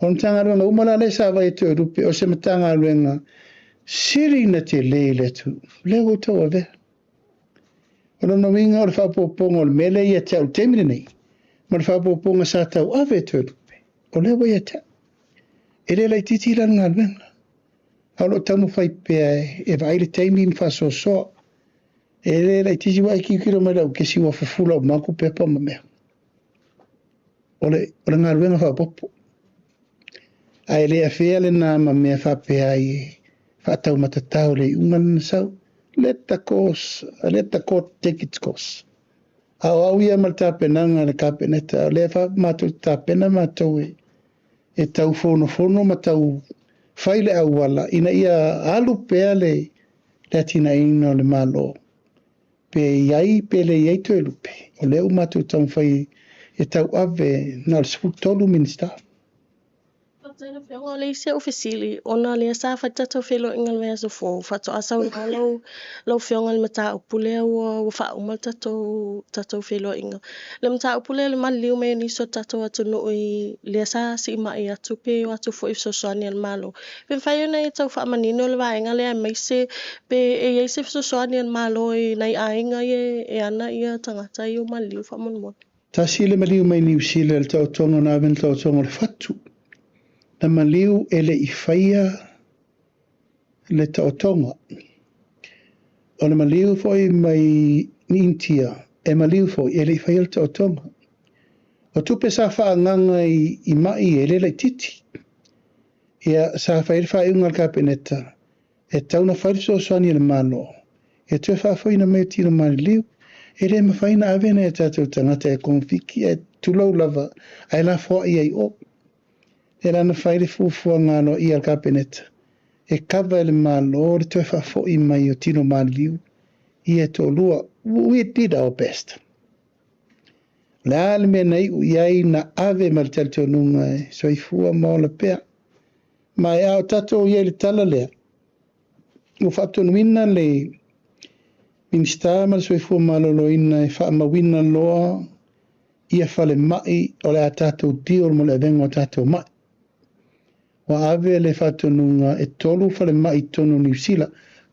O le Matagaluega uma la lea sa vaai e Toelupe, o se Matagaluega sili na tele i le atunuu, lea ua ou tauavea. O lona uiga o le faaopoopoga o le mea lea ia te au i le taimi lenei, ma le faaopoopoga sa tauave e Toelupe, o lea ua ia te au. E le laitiiti la le galuega, a o lo o taumafai pea e vaai le taimi ma faasoasoa. E le laitiiti ua e tilotilo mai i lau kesi ua fufula uma atu pepa ma mea. O le, o le galuega faaopoopo. Ae le afea lena ma mea faapea ai e faataumatatao le iuga lena sau. Let the course, let the court take its course. A o au ia ma le tapenaga a le Kapeneta, o lea fa matou te tapena matou e, e tau fonofono ma tau fai le auala ina ia alu pea le, le atinaeina o le Malo. Pe i ai pe le i ai Toelupe, o lea ua matou taumafai e tauave na o le 13 Minisita. Faafetai lau Afioga. O le isi au fesili, ona lea sa fai le tatou feiloaiga i le vaiaso fou, faatoa saunoa lau, lau Afioga i le mataupu lea ua, ua faauma le tatou, tatou feiloaiga. Le mataupu lea i le maliliu mai o nisi o le tatou atunuu i lea sa siimai atu pe o atu foi i fesoasoani a le Malo. Pe mafai ona e tau faamanino le vaega lea aemaise pe e i ai se fesoasoani a le Malo i nai aiga ia e ana ia tagata ia ua maliliu faamolemole. Tasi le maliu mai Niu Sila i le taotoga na ave na taotoga o le fatu. Na maliu e le i faia le taotoga. O le maliu foi mai Initia, e maliu foi e le i faia le taotoga. O tupe sa faaagaga i, i mai e le laitiiti. Ia, sa fai le faaiuga a le Kapeneta e tatau ona fai le fesoasoani a le Malo e toe faafoiina mai o tino maliliu. E le mafai ona ave nai o tatou tagata e kofiki ae tulou lava ae lafoai ai i o. Lea la na fai le fuafuaga aloaia a le Kapeneta e kava e le Malo le toe faafoi mai o tino maliliu ia e toalua. We did our best. O le a le mea na iu i ai na ave ma le talitonuga e soifua ma ola pea. Ma e a o tatou i ai i le tala lea, ua faatonuina le Minisita ma le Soifua Maloloina e faamauina loa ia falemai o le a tatou deal mo le avega o tatou mai. Ua ave le faatonuga e 3 falemai i totonu o Niu Sila,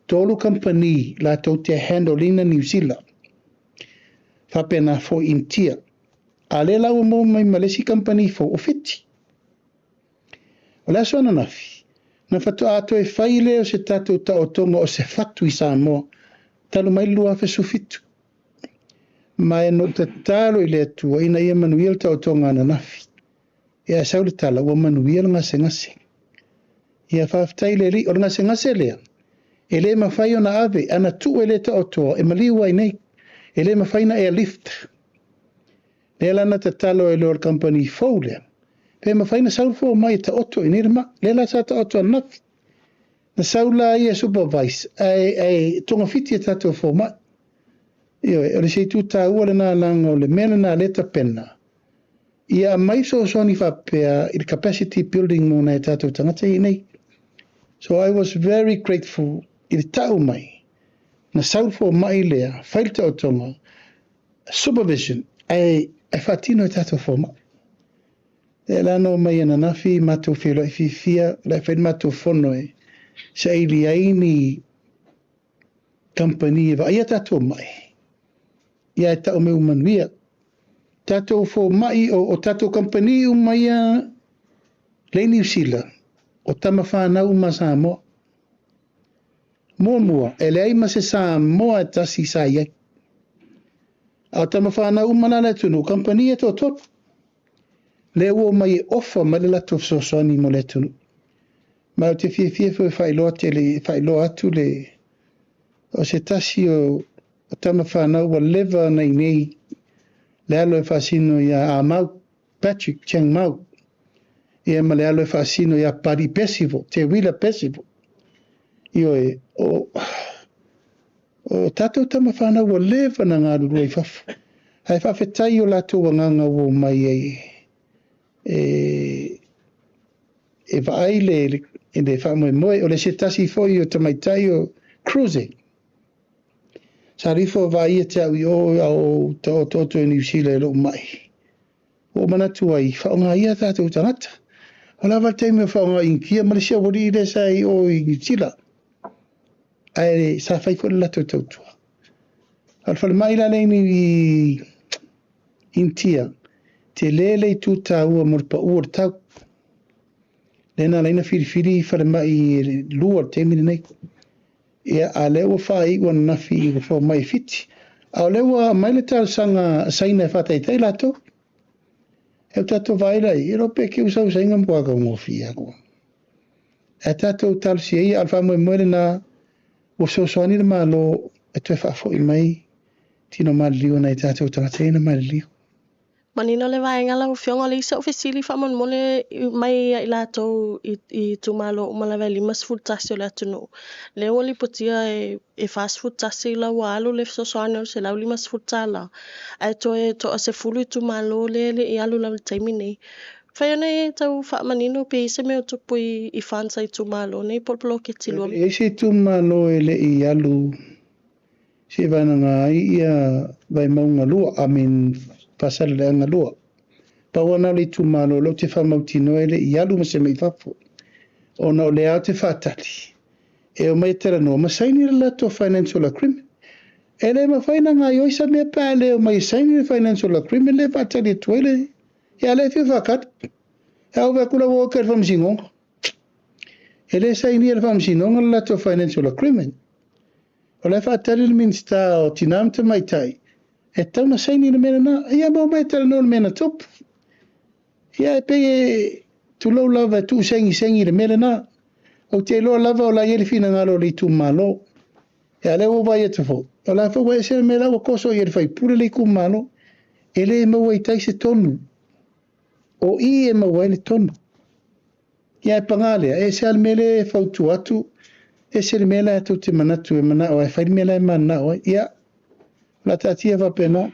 3 kamupani latou te handle ina Niu Sila, faapena foi Initia. A lea la ua maua mai ma le isi kamupani fou o Fiti. O le aso ananafi, na faatoa toe fai lea o se tatou taotoga o se fatu i Samoa talu mai le 2017. Ma e na ou tatalo i le Atua ina ia manuia le taotoga ananafi. Ia sau le tala ua manuia le gasegase. Ia faafetai i le Alii. O le gasegase lea, e le mafai ona ave, ana tuu e le taotoa, e maliu ai nei. E le mafai ona airlift. Lea la na tatalo ai loa le kamupani fou lea, pe mafai ona sau le fomai e taoto i inei le mai. Lea la sa taoto ananafi. Na sau la ia supervise ae ae togafiti e tatou fomai. Ioe, o le se itu taua lena leaga o le mea lena lea e tapena, ia aumai fesoasoani faapea i le capacity building mo nai o tatou tagata ia i inei. So I was very grateful i le tau mai, na sau le fomai lea, fai le taotoga, supervision, ae ae faatino e tatou fomai. Lea la na omai ananafi matou feiloai fiafia, o le a fai le matou fono e saili ai ni kamupani e vaaia tatou mai, ia e tau mai ua manuia. Tatou fomai, o tatou kamupani uma ia lea i Niu Sila, o tama fanau uma a Samoa. Muamua, e leai ma se Samoa e tasi sa i ai. A o tama fanau uma la a le atunuu, kamupani e toatolu. Lea ua omai e ofa mai le latou fesoasoani mo le atunuu. Ma ou te fiafia foi e faailoa tele, faailoa atu le, o se tasi o tama fanau ua leva ona i inei, le alo e faasino ia Amau, Patrick Chang Mau, ia ma le alo e faasino ia Pari Percival, Te Wila Percival. Ioe, o tatou tama fanau ua leva ona galulue i fafo. Ae faafetai i o latou agaga ua omai ai e vaai le faamoemoe. O le se tasi foi o tamaitai o Cruise. Sa alu ifo vaai ia te au i o a o taotooto i Niu Sila i lou mai. Ua ou manatu ai, faaaoga ia tatou tagata. O lava le taimi o faaaoga Initia ma le isi aualii lea sa i o i Niu Sila. Ae sa fai foi le latou tautua. A o le falemai la lea i Initia, tele le itu taua mo le pau o le tau. Lea na ala ai ona filifili falemai e lua i le taimi lenei. Ia, a o lea ua faaiu ananafi i le fomai e Fiti. A o lea ua aumai le talosaga a Saina e faataitai latou. E o tatou vaai la i ai, e iloa pe te i ua sau Saina matua taugofie atu. Ae tatou talosia ia, a o le faamoemoe lena, ua fesoasoani le Malo e toe faafoi mai tino maliliu o nai tatou tagata ia na maliliu. Manino le vaega lau Afioga, o le isi au fesili faamolemole mai ia i latou i itumalo uma lava e 51 o le atunuu, lea ua lipotia e 41 la ua alu le fesoasoani o le $150, ae toe toa-10 itumalo lea e le i alu lava i le taimi nei. Mafai ona e tau faamanino pe i ai se mea o tupu i funds a itumalo nei po o le poloketi E le i ai se itumalo e le i alu seivagana ai ia Vaimauga 2, I mean Faasaleleaga 2. Pau lava na o le itumalo o lea ou te faamautinoa e le i alu ma se mea i fafo, ona o lea ou te faatali e omai e talanoa ma saini le latou financial agreement. E le mafai ona gaoioi sa mea pe a le omai e saini le financial agreement lea e faatali atu ai le ia lea e fia faatali. E ave atu la ua oka i le faamasinoga. E le sainia e le faamasinoga le latou financial agreement. O la e faatali le Minisita o Tina ma Tamaitai e tatau ona saini le mea lena. Ia ma omai e talanoa i le mea na tupu. Ia e pei e tulou lava e tuusegisegi le mea lena. Ou te iloa lava o la e i ai le finagalo o le itumalo. Ia a o lea ua ou vaai atu foi, o la foi ua ese le mea la ua toso i ai le sui usufono le itumalo. E le maua i tai se tonu. O i e maua ai le tonu. Ia ae paga lea, e ese lava le mea lea e fautua atu, ese le mea la tou te manatu e manao ai, fai le mea la e mananao ai. Ia, o le a taatia faapena.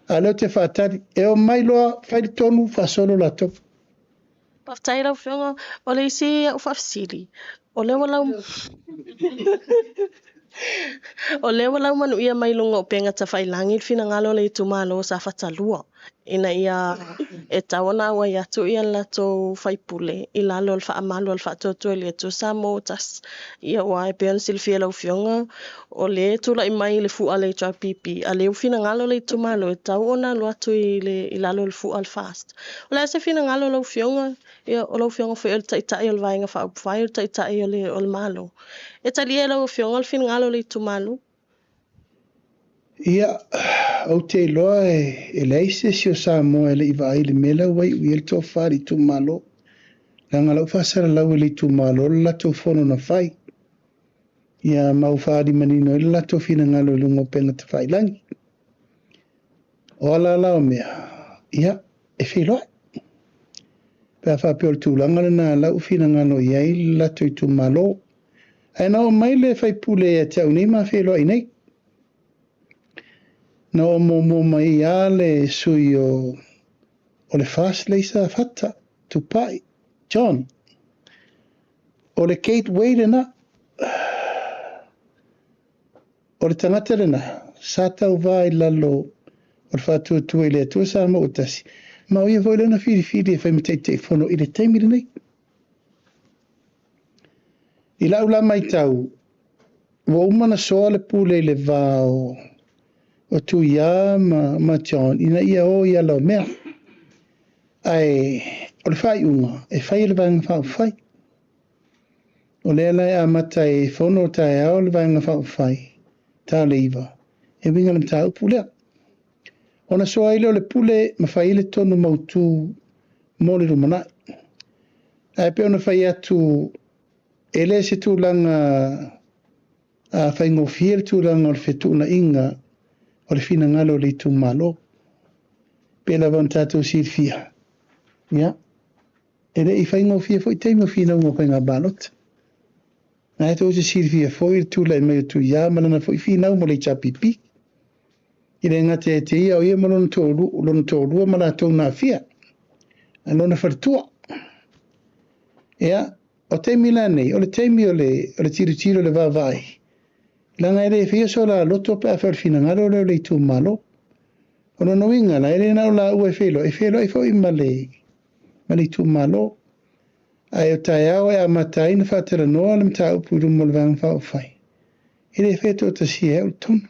A o lea ou te faatali, e omai loa, fai le tonu, faasolo latou. Faafetai lau Afioga. O le isi au faafesili, o lea ua lau o lea ua laumanuia mai luga o upega tafailagi le finagalo o le itumalo o Safata 2 ina ia e tatau ona auai atu ia le latou faipule i lalo o le faamalu a le Faatuatua i le Atua Samoa ua tasi. Ia aua e pei ona silafia e lau Afioga, o lea e tulai mai le fua a le HRPP, a o lea ua finagalo le itumalo e tatau ona alu atu i lalo o le fua a le FAST. O le a se finagalo o lau Afioga? Ia, o lau Afioga foi o le Taitai o le Vaega Faaupufai, o le Taitai o le Malo. E talia e lau Afioga le finagalo o le itumalo? Ia, ou te iloa e leai se isi o Samoa e le i vaai i le mea la ua iu i ai le tofa i le itumalo. Leaga o lau faasalalau e le itumalo le latou fono na fai. Ia ma ua faaali manino ai le latou finagalo i luga o upega tafailagi. O ala la o mea, Ia, e feiloai. Pe a faapea o le tulaga lena la ua finagalo i ai le latou itumalo. Ae na oo mai le faipule ia te au nei ma feiloai nei. Na oo muamua mai lava le sui o le FAST lea i Safata, Tupai, John. O le gateway lena. O le tagata lena, sa tauva i lalo o le Faatuatua i le Atua Samoa ua Tasi, ma o ia foi lea na filifili e fai ma Taitaifono i le taimi lenei. I lau la matau, ua uma ona soa le pule i le va o Tuia ma John ina ia o i ala o mea. Ae o le faaiuga e fai e le Vaega Faaupufai. O lea la e amata e fono taeao le Vaega Faaupufai, ta le 9, e uiga i le mataupu lea. Ona soa ai lea o le pule ma fai ai le tonu mautu mo le lumanai. Ae pei ona fai atu, e le se tulaga faigofie le tulaga o le fetuunaiga o le finagalo o le itumalo. Pe lava ona tatou silafia, ia, e le i faigofie foi taimi o finauga o faiga palota. Na e tou te silafia foi le tulai mai o Tuia ma lana foi finau mo le HRPP. I le gata ia te ia o ia ma lona toalua ma latou na aafia, a lona faletua. Ia, o taimi la nei, o le taimi o le tilotilo le vaavaai, leaga e le faia so la loto pe a fai o le finagalo lea o le itumalo. O lona uiga la, e le na o laua e feiloai, e feiloai foi ma le itumalo. Ae o taeao e amata ai na faatalanoa le mataupu i luma o le Vaega Faaupufai, e le faia toatasia ai o le tonu.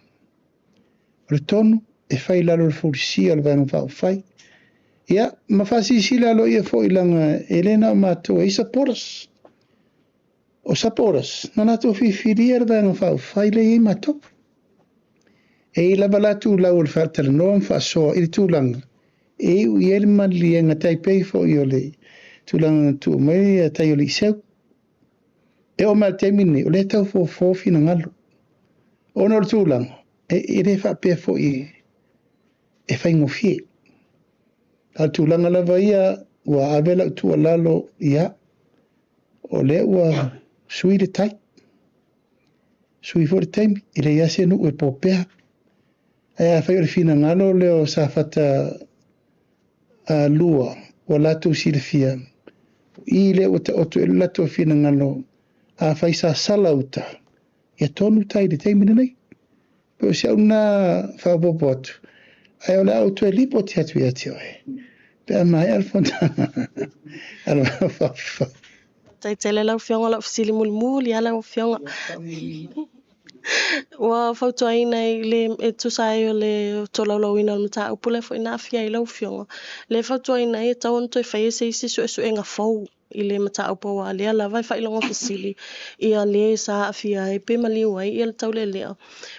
O le tonu e fai i lalo o le fulisia o le Vaega Faaupufai. Ia, ma faasilasila aloaia foi leaga e le na o matou e i supporters. O supporters, na latou filifilia le Vaega Faaupufai lea e i ai matou. E i lava latou lau o le faatalanoa ma faasoa i le tulaga e iu i ai le maliliega taipei foi o le tulaga na tuu mai ia tai o le Iseu. E oo mai le taimi lenei, o lea tau fofo finagalo. Ona o le tulaga, e le faapea foi e faigofie. A o le tulaga lava ia, ua ave lau tuualalo, ia, o lea ua sui le tai. Sui foi le taimi, e leai lava se nuu e popea. Ae afai o le finagalo lea o Safata 2, ua latou silafia, i lea ua taoto i le latou finagalo, afai sa sala uta, ia tonu tai i le taimi lenei. Pe o si au na faaopoopo atu, ae o le a ou toe lipoti atu ia te oe. Pe a maea le fonotaga. A le Faaupufai. Faafetai tele lau Afioga, o lau fesili mulimuli lava lau Afioga. Ua fautuaina i le e tusa ai o le tolaulauina o le mataupu lea foi na aafia ai lau Afioga. Le fautuaina ai e tatau ona toe faia se isi suesuega fou i le mataupu aua lea lava e faailoga fesili ia le sa aafia ai pe maliu ai ia le taulealea.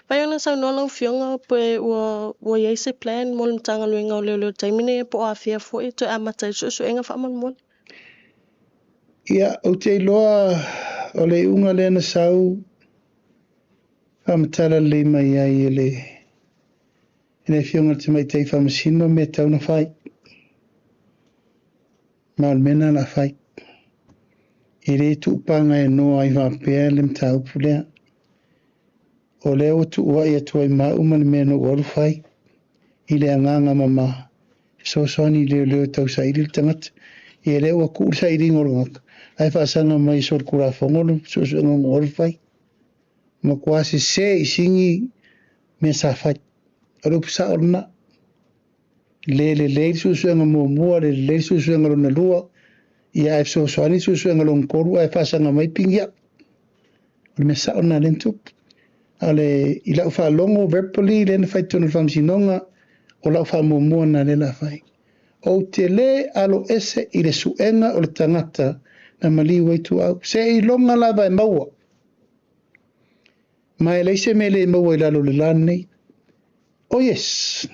Pai ona saunoa lau Afioga pe ua i ai se plan mo le Matagaluega o Leoleo i le taimi nei po o afea foi e toe amata ai le suesuega faamolemole. Ia, ou te iloa o le iuga lea na sau faamatala lelei mai ai e le Afioga i le Tamaitai Faamasino mea e tatau ona fai. Ma o le mea lena o le a fai. E le tuupagaenoa ai faapea le mataupu lea. O lea ua tuuai atu ai ma au ma le mea na ou alu fai i le agaga mama, fesoasoani i leoleo e tausaili le tagata. Ia lea ua tuu le sailiga o le tagata, ae faasaga mai e solitulafono le suesuega na ou alu fai. Matua sese i sigi mea sa fai. O le upu sao lena. Le lelei le suesuega muamua, le lelei le suesuega lona lua, ia ae fesoasoani le suesuega lona tolu ae faasaga mai pingi au. O le mea sao lena lea na tupu. A o le, i lau faalogo verbally lea na fai i totonu o le faamasinoga, o lau faamuamua lena lea o le a fai. Ou te le alo ese i le suega o le tagata na maliu ai tuau. Seiloga lava e maua. Ma e leai se mea le maua i lalo o le la lenei. Oh yes,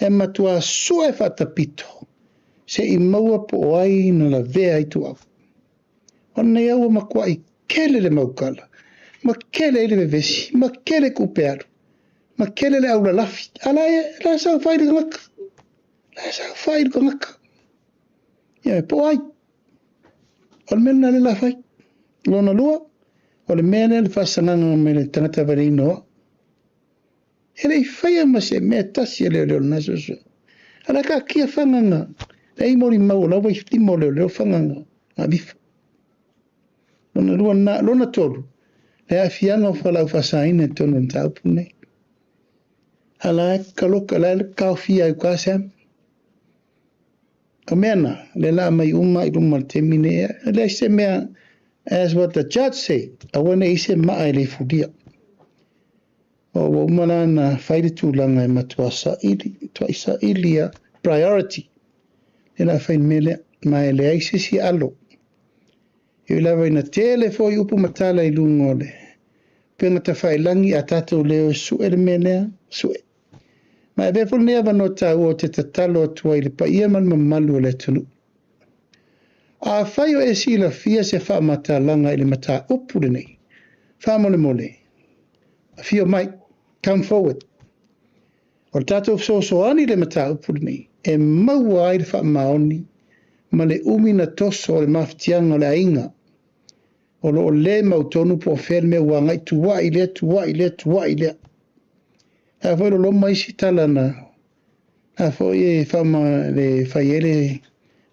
e matua sue faatapito se i maua po o ai na lavea ai tuau. O nei au ua matuai kele le maukala, ma kele ai le vevesi, ma kele kupe alu, ma kele le aulalafi. A la e, la sau fai le tagata. La e saofai le tagata. Ia, po o ai. O le mea lena lea la fai. Lona lua, o le mea lea le faasagaga mai le tagata valeina o au. E le i faia ma se mea tasi e leoleo lena suesuega. A la taatia fagaga, leai molimau o la ua i lima o leoleo fagaga avifo. Lona lua lena. Lona tolu, le aafiaga o fualaau faasaina i totonu o le mataupu lenei. A la e kaloka, la e taofia ai uka Sam. O mea na, lea la aumai uma i luma o le taimi nei. E leai se mea, as what the judge say, aua ne i se maa e le fulia. O ua uma la na fai le tulaga e matua saili, matuai saili a priority. Lea la fai le mea lea, ma e leai se isi alo. E ui lava ina tele foi upu ma tala i luga o le upega tafailagi, a tatou le o e sue le mea lea, sue. Ma e avea foi lenei avanoa taua ou te tatalo atu ai i le paia ma le mamalu o le atunuu. Afai o e silafia se faamatalaga i le mataupu lenei, faamolemole, afio mai, come forward. O le tatou fesoasoani i le mataupu lenei, e maua ai le faamaoni ma le umi na toso o le mafatiaga o le aiga o lo o le mautonu po o fea le mea ua agai tuai lea, tuai lea, tuai lea. A foi loloma isi tala na a foi e faama le fai ai le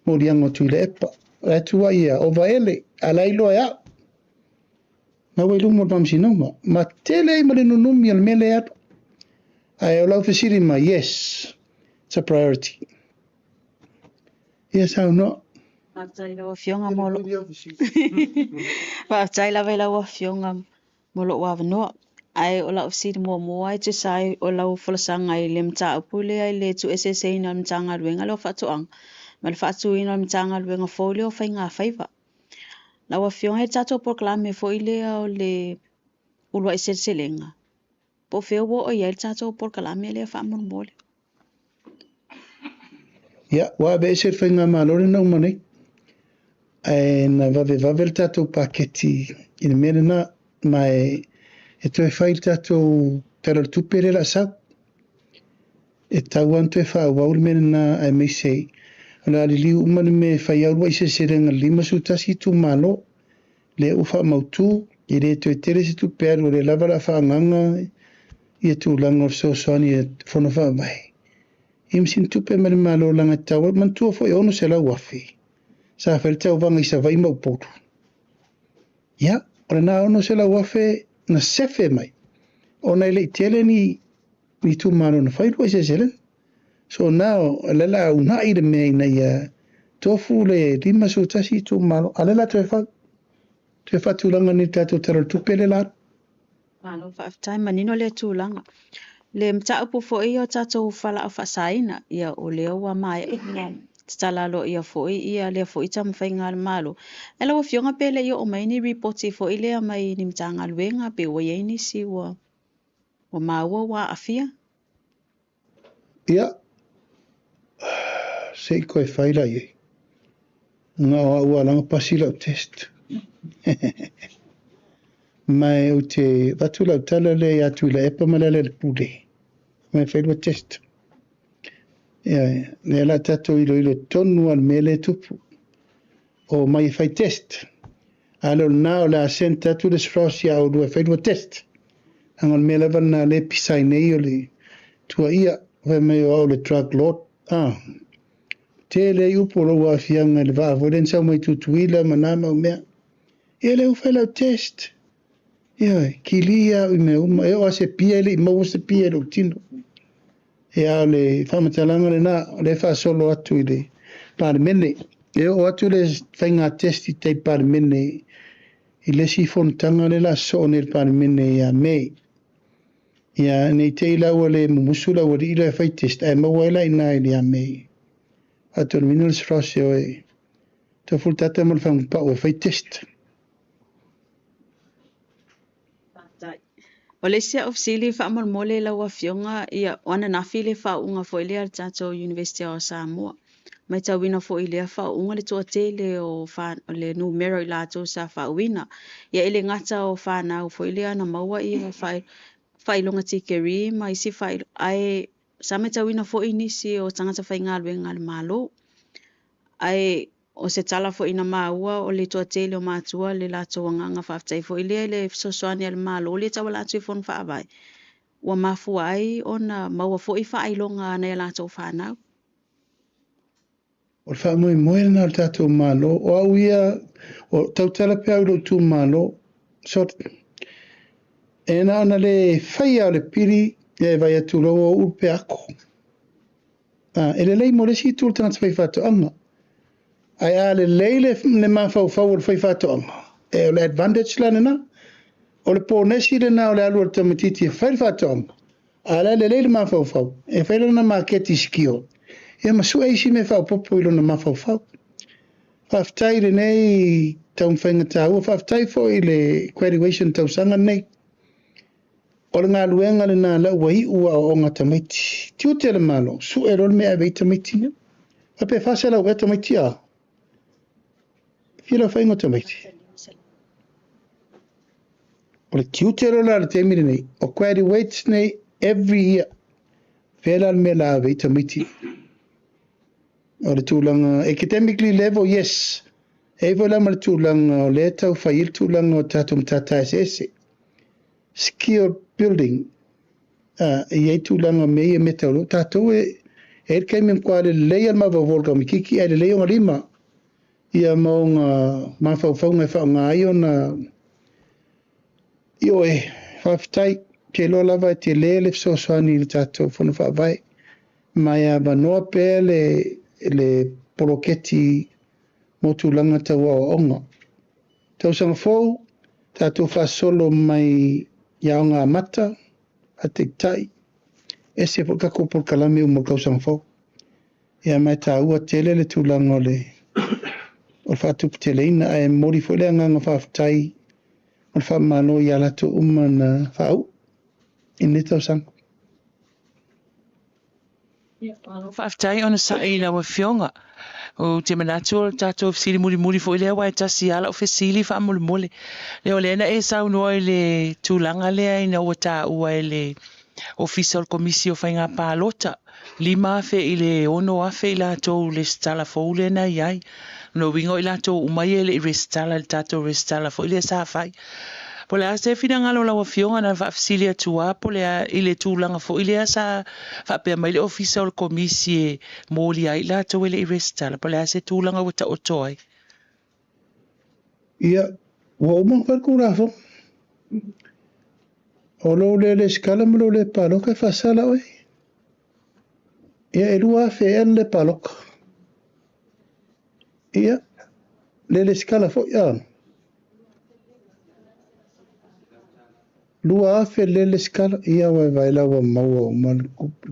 moliaga o Tuilaepa. O la e tuai ia o Vaele, a la iloa e au. Na ua i luma o le faamasinoga. Ma tele ai ma le nunumi o le mea lea alu. Ae o lau fesili mai, yes, it's a priority. Ia saunoa. Faafetai i lau Afioga mo lou Faafetai lava i lau Afioga mo lou avanoa. Ae o lau fesili muamua e tusa ai o lau folasaga i le mataupu lea i le tuueseeseina o le Matagaluega lea o Faatoaga ma le faatuina o le Matagaluega fou lea o Faigafaiva. Lau Afioga i le tatou polokalame foi lea o le uluai seleselega, po o fea ua oo i ai le tatou polokalame lea faamolemole? Ia, ua aveese le faigamalo lena uma nei. Ae na vavevave le tatou paketi i le mea lena, ma e toe fai le tatou Tala o le Tupe lea o le a sau. E tatau lava ona toe faaauau le mea lena aemaise o le a liliu uma le mea e fai ai uluai seleselega i le 51 itumalo. Lea ua faamautu, e le toe tele se tupe alu o lea lava o le a faaagaaga ia tulaga o fesoasoani i Fono Faavae. Ia ma sina tupe mai le Malo leaga e tatau ai. Manatua foi e $600,000 sa fai le tauvaga i Savaii ma Upolu. Ia, o lena $600,000 na sefe mai ona e le i tele ni itumalo na fai uluai seleselega. So now, o lea o le a uunai le mea ina ia tofu le 51 itumalo, a o lea o le a toe fau, toe faatulaga nei i le tatou Tala o le Tupe lea o le a alu. Malo faafetai, manino lea tulaga. Le mataupu foi o tatou fualaau faasaina, ia o lea ua maea ona tatala aloaia foi ia lea foi taumafaiga a le Malo. Ae lau Afioga pe le i oo mai ni ripoti foi lea mai ni Matagaluega pe ua i ai nisi ua maua ua aafia? Ia, se i koe fai la i ai. Na o au lava na pasi lau test. Ma ou te avatu lau tala lea ia Tuilaepa ma Lealailepule, mai fai lua test. Ia, lea la tatou iloilo tonu lava le mea lea e tupu. O mai e fai test. A le o lena o le a sent atu le SROS ia oulua e fai lua test. Leaga o le mea lava lena lea e pisa ai nei o le tuuaia fai mai o au o le drug lord. Ah, tele ai upu o lou aafiaga i le vaa foi lea na sau mai Tutuila ma na mau mea. Ia lea ua fai lau test. Ioe, kili au i mea uma. E oo lava se pia e le i maua se pia i lou tino. Ia, o le faamatalaga lena, o lea e faasolo atu i le Palemene. E oo atu le faiga test i tai Palemene i le isi fonotaga lea o le a sosoo nei i le Palemene ia Me. Ia, ne i te i la ua le mumusu le aualii lea e fai test, ae maua ai la i ina i le ia Me. Faatonuina le SROS e o e tofu le tata ma le fagupau e fai test. Faafetai. O le isi au fesili faamolemole i lau Afioga, ia, o ananafi le faauuga foi lea a le tatou University o Samoa. Matauina foi i lea faauuga le toatele o le numera o i latou sa faauuina. Ia e le gata o fanau foi lea na maua ia faailoga tikeri ma isi faailoga, ae Sa matauina foi nisi o tagata faigaluega a le Malo, ae o se tala foi na maua o le toatele o matua le latou agaga faafetai foi lea i le fesoasoani a le Malo lea e tauala atu i Fono Faavae, ua mafua ai ona maua foi faailoga a nai a latou fanau. O le faamoemoe lena o le tatou Malo. O au ia, o tautala pea au i lou itumalo, sort, e na ona le faia o le pili, ia e vaai atu loa ua uu le peako. A, e lelei mo le isi itu le tagata faifaatoaga. Ae a lelei le, le mafaufau o le faifaatoaga, e o le advantage la lena. O le ponesi lena o le alu o le tamaitiiti e fai le faatoaga, a o la e lelei le mafaufau, e fai lana maketi skill, ia ma sue isi mea faaopoopo i lona mafaufau. Faafetai i lenei taumafaiga taua, faafetai foi i le graduation tausaga lenei. O le galuega lena la ua iu aoaoga a tamaiti. Tiute le Malo, sue loa le mea e ave ai tamaiti ia. Faapea 400 ea tamaiti a? Fia le aofaiga o tamaiti? O le tiute loa la le taimi lenei, o graduates nei every year. Fea la le mea la ave ai tamaiti? O le tulaga academically level, yes. E i ai foi la ma le tulaga o lea e tau fai ai le tulaga o tatou matata eseese. Skill building, e i ai tulaga o mea ia mea tau tatou e e i ai le taimi e matua lelei lava le mafaufau o le tamaitiiti ae lelei ona lima ia ma ona mafaufauga e faaaoga ai ona ioe. Faafetai. Ou te iloa lava e tele le fesoasoani i le tatou Fono Faavae ma e avanoa pea le le poloketi mo tulaga tau aoaoga. Tausaga fou, tatou faasolo mai i Aoga Amata a Taitai, ese foi le tatou polokalame uma o le tausaga fou. Ia ma e taua tele le tulaga o le o le faatuputeleina, ae momoli foi le agaga faafetai ma le faamalo ia latou uma na faauu i lenei tausaga. Faafetai onosai i lau Afioga. Ou te manatu o le tatou fesili mulimuli foi lea aua e tasi lava lau fesili faamolemole. Lea o lea na e saunoa i le tulaga lea ina ua taua e le Ofisa o le Komisi o Faiga Palota, 5,000 i le 6,000 i latou resitala fou lea na i ai. O lona uiga o i latou uma ia e le i resitala i le tatou resitala foi lea sa fai. Po o le a se finagalo o lau Afioga na faafesili atu lava po o le a i le tulaga foi lea sa faapea mai le Ofisa o le Komisi e molia ai i latou e le i resitala, po o le a se tulaga ua taoto ai? Ia, ua uma ona fai le Tulafono. O lou le resitala ma lou le palota e faasala oe. Ia, e 2,000 ea le le palota. Ia, le resitala foi, a. 2,000 le resitala, ia ua e vaai la ua maua uma le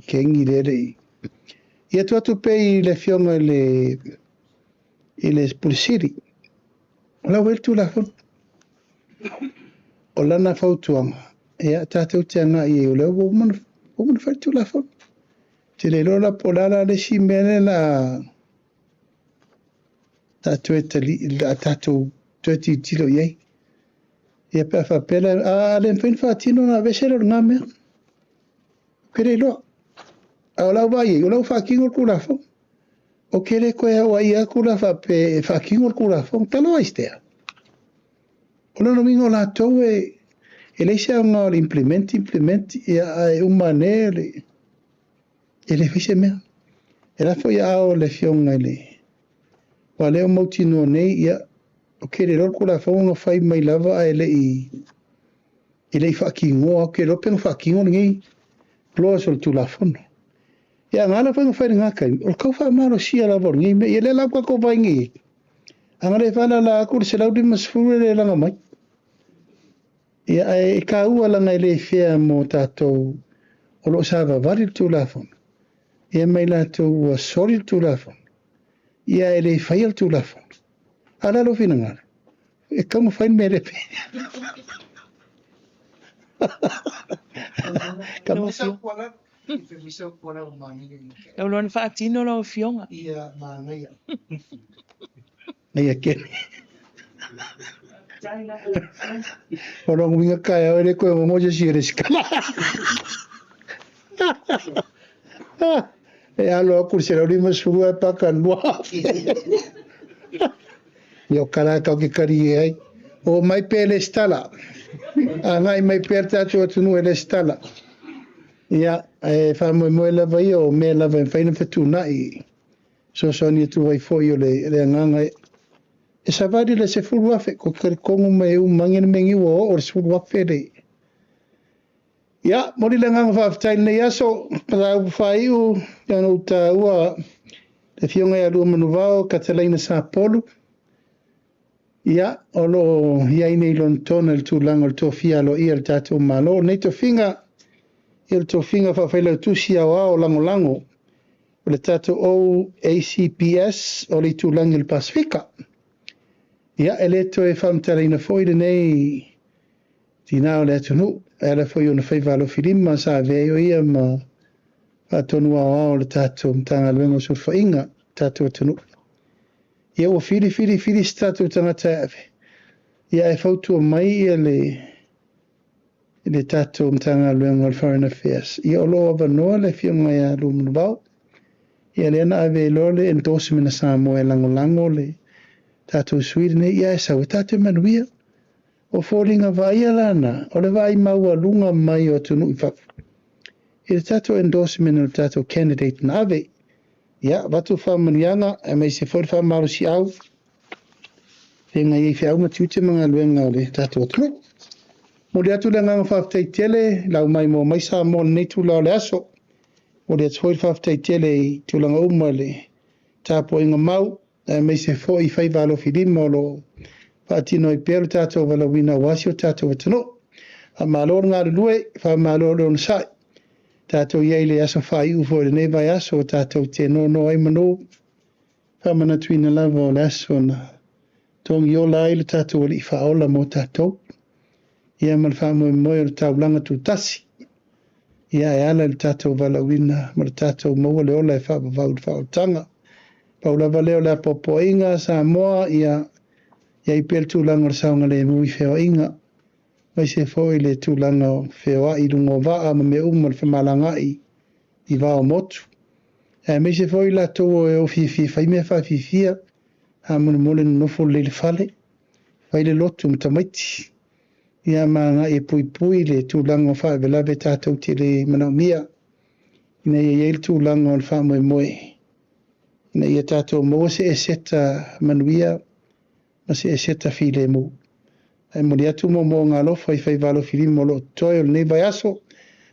kengi lea e le i. Ia tuu atu pea i le Afioga i le i le Pule Sili. O la ua i ai le Tulafono. O lana fautuaga, ia tatou te agai i ai, o lea ua uma ona fai le Tulafono. Ou te le iloa la po o le a la le isi mea lea la a toe tali, a tatou toe tilotilo i ai. Ia pe a faapea la, a le mafai ona faatino ona aveese lea o lena mea. Ou te le iloa. A o lau vaai i ai, o la ua faatino le Tulafono. Ou te le toe auaia atu la faapea e faatino le Tulafono. Taloa is there. O lona uiga o latou e, e leai se aoga o le implement, implement, ia ae uma ane le, e le fai se mea. E la foi aao o le Afioga i le, aua o lea ua mautinoa nei, ia, ou te le iloa le Tulafono na fai mai lava ae le i, e le i faatinoa, ou te iloa pe na faatino lenei clause o le Tulafono. Ia, a na foi na fai i lena taimi, o le tau faamalosia lava o lenei mea. Ia lea la ua tatou vaai nei i ai. A na le faalala atu le 150 e le laga mai. Ia, ae e taua leaga e le fair mo tatou o lo o savavali le Tulafono, ia ma i latou ua soli le Tulafono, ia e le faia le Tulafono. A o le a lou finagalo? E tatau ona fai le mea le pei. Lau loa na faatino lau Afioga. Ia manaia. Ia kene. O lona uiga taeao e le toe gogo se isi e resitala. E alo aku i le 150 ae paka i le 2000. Ia o kala e tatou te talie ai. O mai pea e lesitala. Agai mai pea le tatou atunuu e lesitala. Ia, e faamoemoe lava ia o mea lava e mafai ona fetuunai. Fesoasoani atu ai foi o le, le agaga e savali le 10,000, ko te talitonu mai e uma ane le mea nei ua oo le 10,000 le. Ia, momoli le agaga faafetai i lenei aso, mataupu faaiu, ona ou taua le Afioga ia Luamanuvao Katalaina Sapolu. Ia, o lo o i ai nei Lonetona i le tulaga o le tofia aloaia o le tatou Malo. O lenei tofiga, ia o le tofiga faafailautusi aoao lagolago o le tatou OACPS o le itulagi o le Pasefika. Ia, e le toe faamatalaina foi lenei tinā o le atunuu, e ala foi i ona faiva alofilima sa avea ai o ia ma faatonu aoao o le tatou Matagaluega o Sulufaiga, tatou atunuu. Ia ua fili fili fili se tatou tagata e ave, ia ae fautua mai ia le tatou Matagaluega o le Foreign Affairs. Ia o lo o avanoa le afioga ia Luamanuvao. Ia lea na ave ai loa le endorsement a Samoa e lagolago le tatou sui lenei, ia e sau e tatou manuia. O foliga vaaia lana, o le vaai maualuga mai o atunuu i fafo i le tatou endorsement o le tatou candidate na ave. Ia, avatu faamanuiaga aemaise foi le faamalosiau feagai ai feau ma tiute ma galuega o le tatou atunuu. Momoli atu le agaga faafetai tele lau maimoa mai Samoa i lenei itula o le aso. Momoli atu foi le faafetai tele i tulaga uma le tapuaiga mau aemaise foi faiva alofilima o lo o faatino ai pea le tatou valaauina aua si o tatou atunuu. Faamalo le galulue, faamalo le onosai. Tatou i ai i le aso faaiu foi o lenei vaiaso o tatou te nono ai manu. Faamanatuina lava o le aso na togiola ai le tatou alii faaola mo tatou. Ia ma le faamoemoe o le taulaga tutasi. Ia e ala i le tatou valaauina ma le tatou maua le ola e faavavau i le faaolataga. Pau lava lea o le apoapoaiga Samoa, ia i ai pea le tulaga o le saogalemu i feoaiga, aemaise foi le tulaga o feoai i luga o vaa ma mea uma o le femalagaai i va o motu. Aemaise foi latou e o fiafia fai mea faafiafia, faamolemole nonofo lelei i le fale, fai le lotu ma tamaiti. Ia ma agai e puipui le tulaga o faalavelave tatou te le manaomia, ina ia i ai le tulaga o le faamoemoe, ina ia tatou maua se eseta manuia ma se eseta filemu. Ae momoli atu moomooga alofa i faiva alofilima o lo o totoe o lenei vaiaso,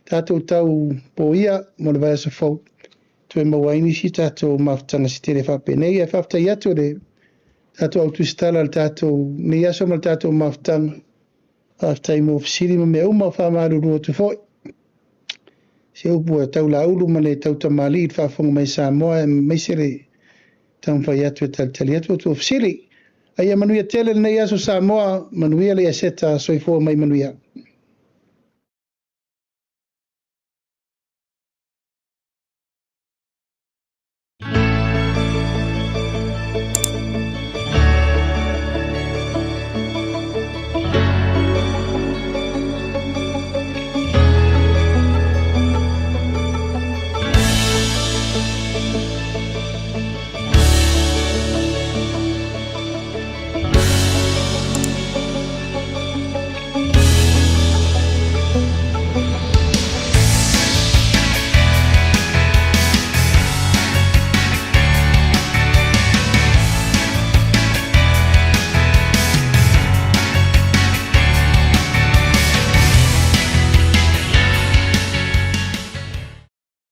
tatou tau poia mo le vaiaso fou, toe maua ai nisi tatou mafutaga se tele faapenei. Ae faafetai atu le tatou au tusitala le tatou nei aso ma le tatou mafutaga. Faafetai mo fesili ma mea uma, faamalulu atu foi. Se upu e taulaulu ma le tautamalii i le faafofoga mai Samoa, aemaise le taumafai atu e talitali atu outou fesili. Ae ia manuia tele lenei aso Samoa, manuia le Eseta, soifua mai manuia.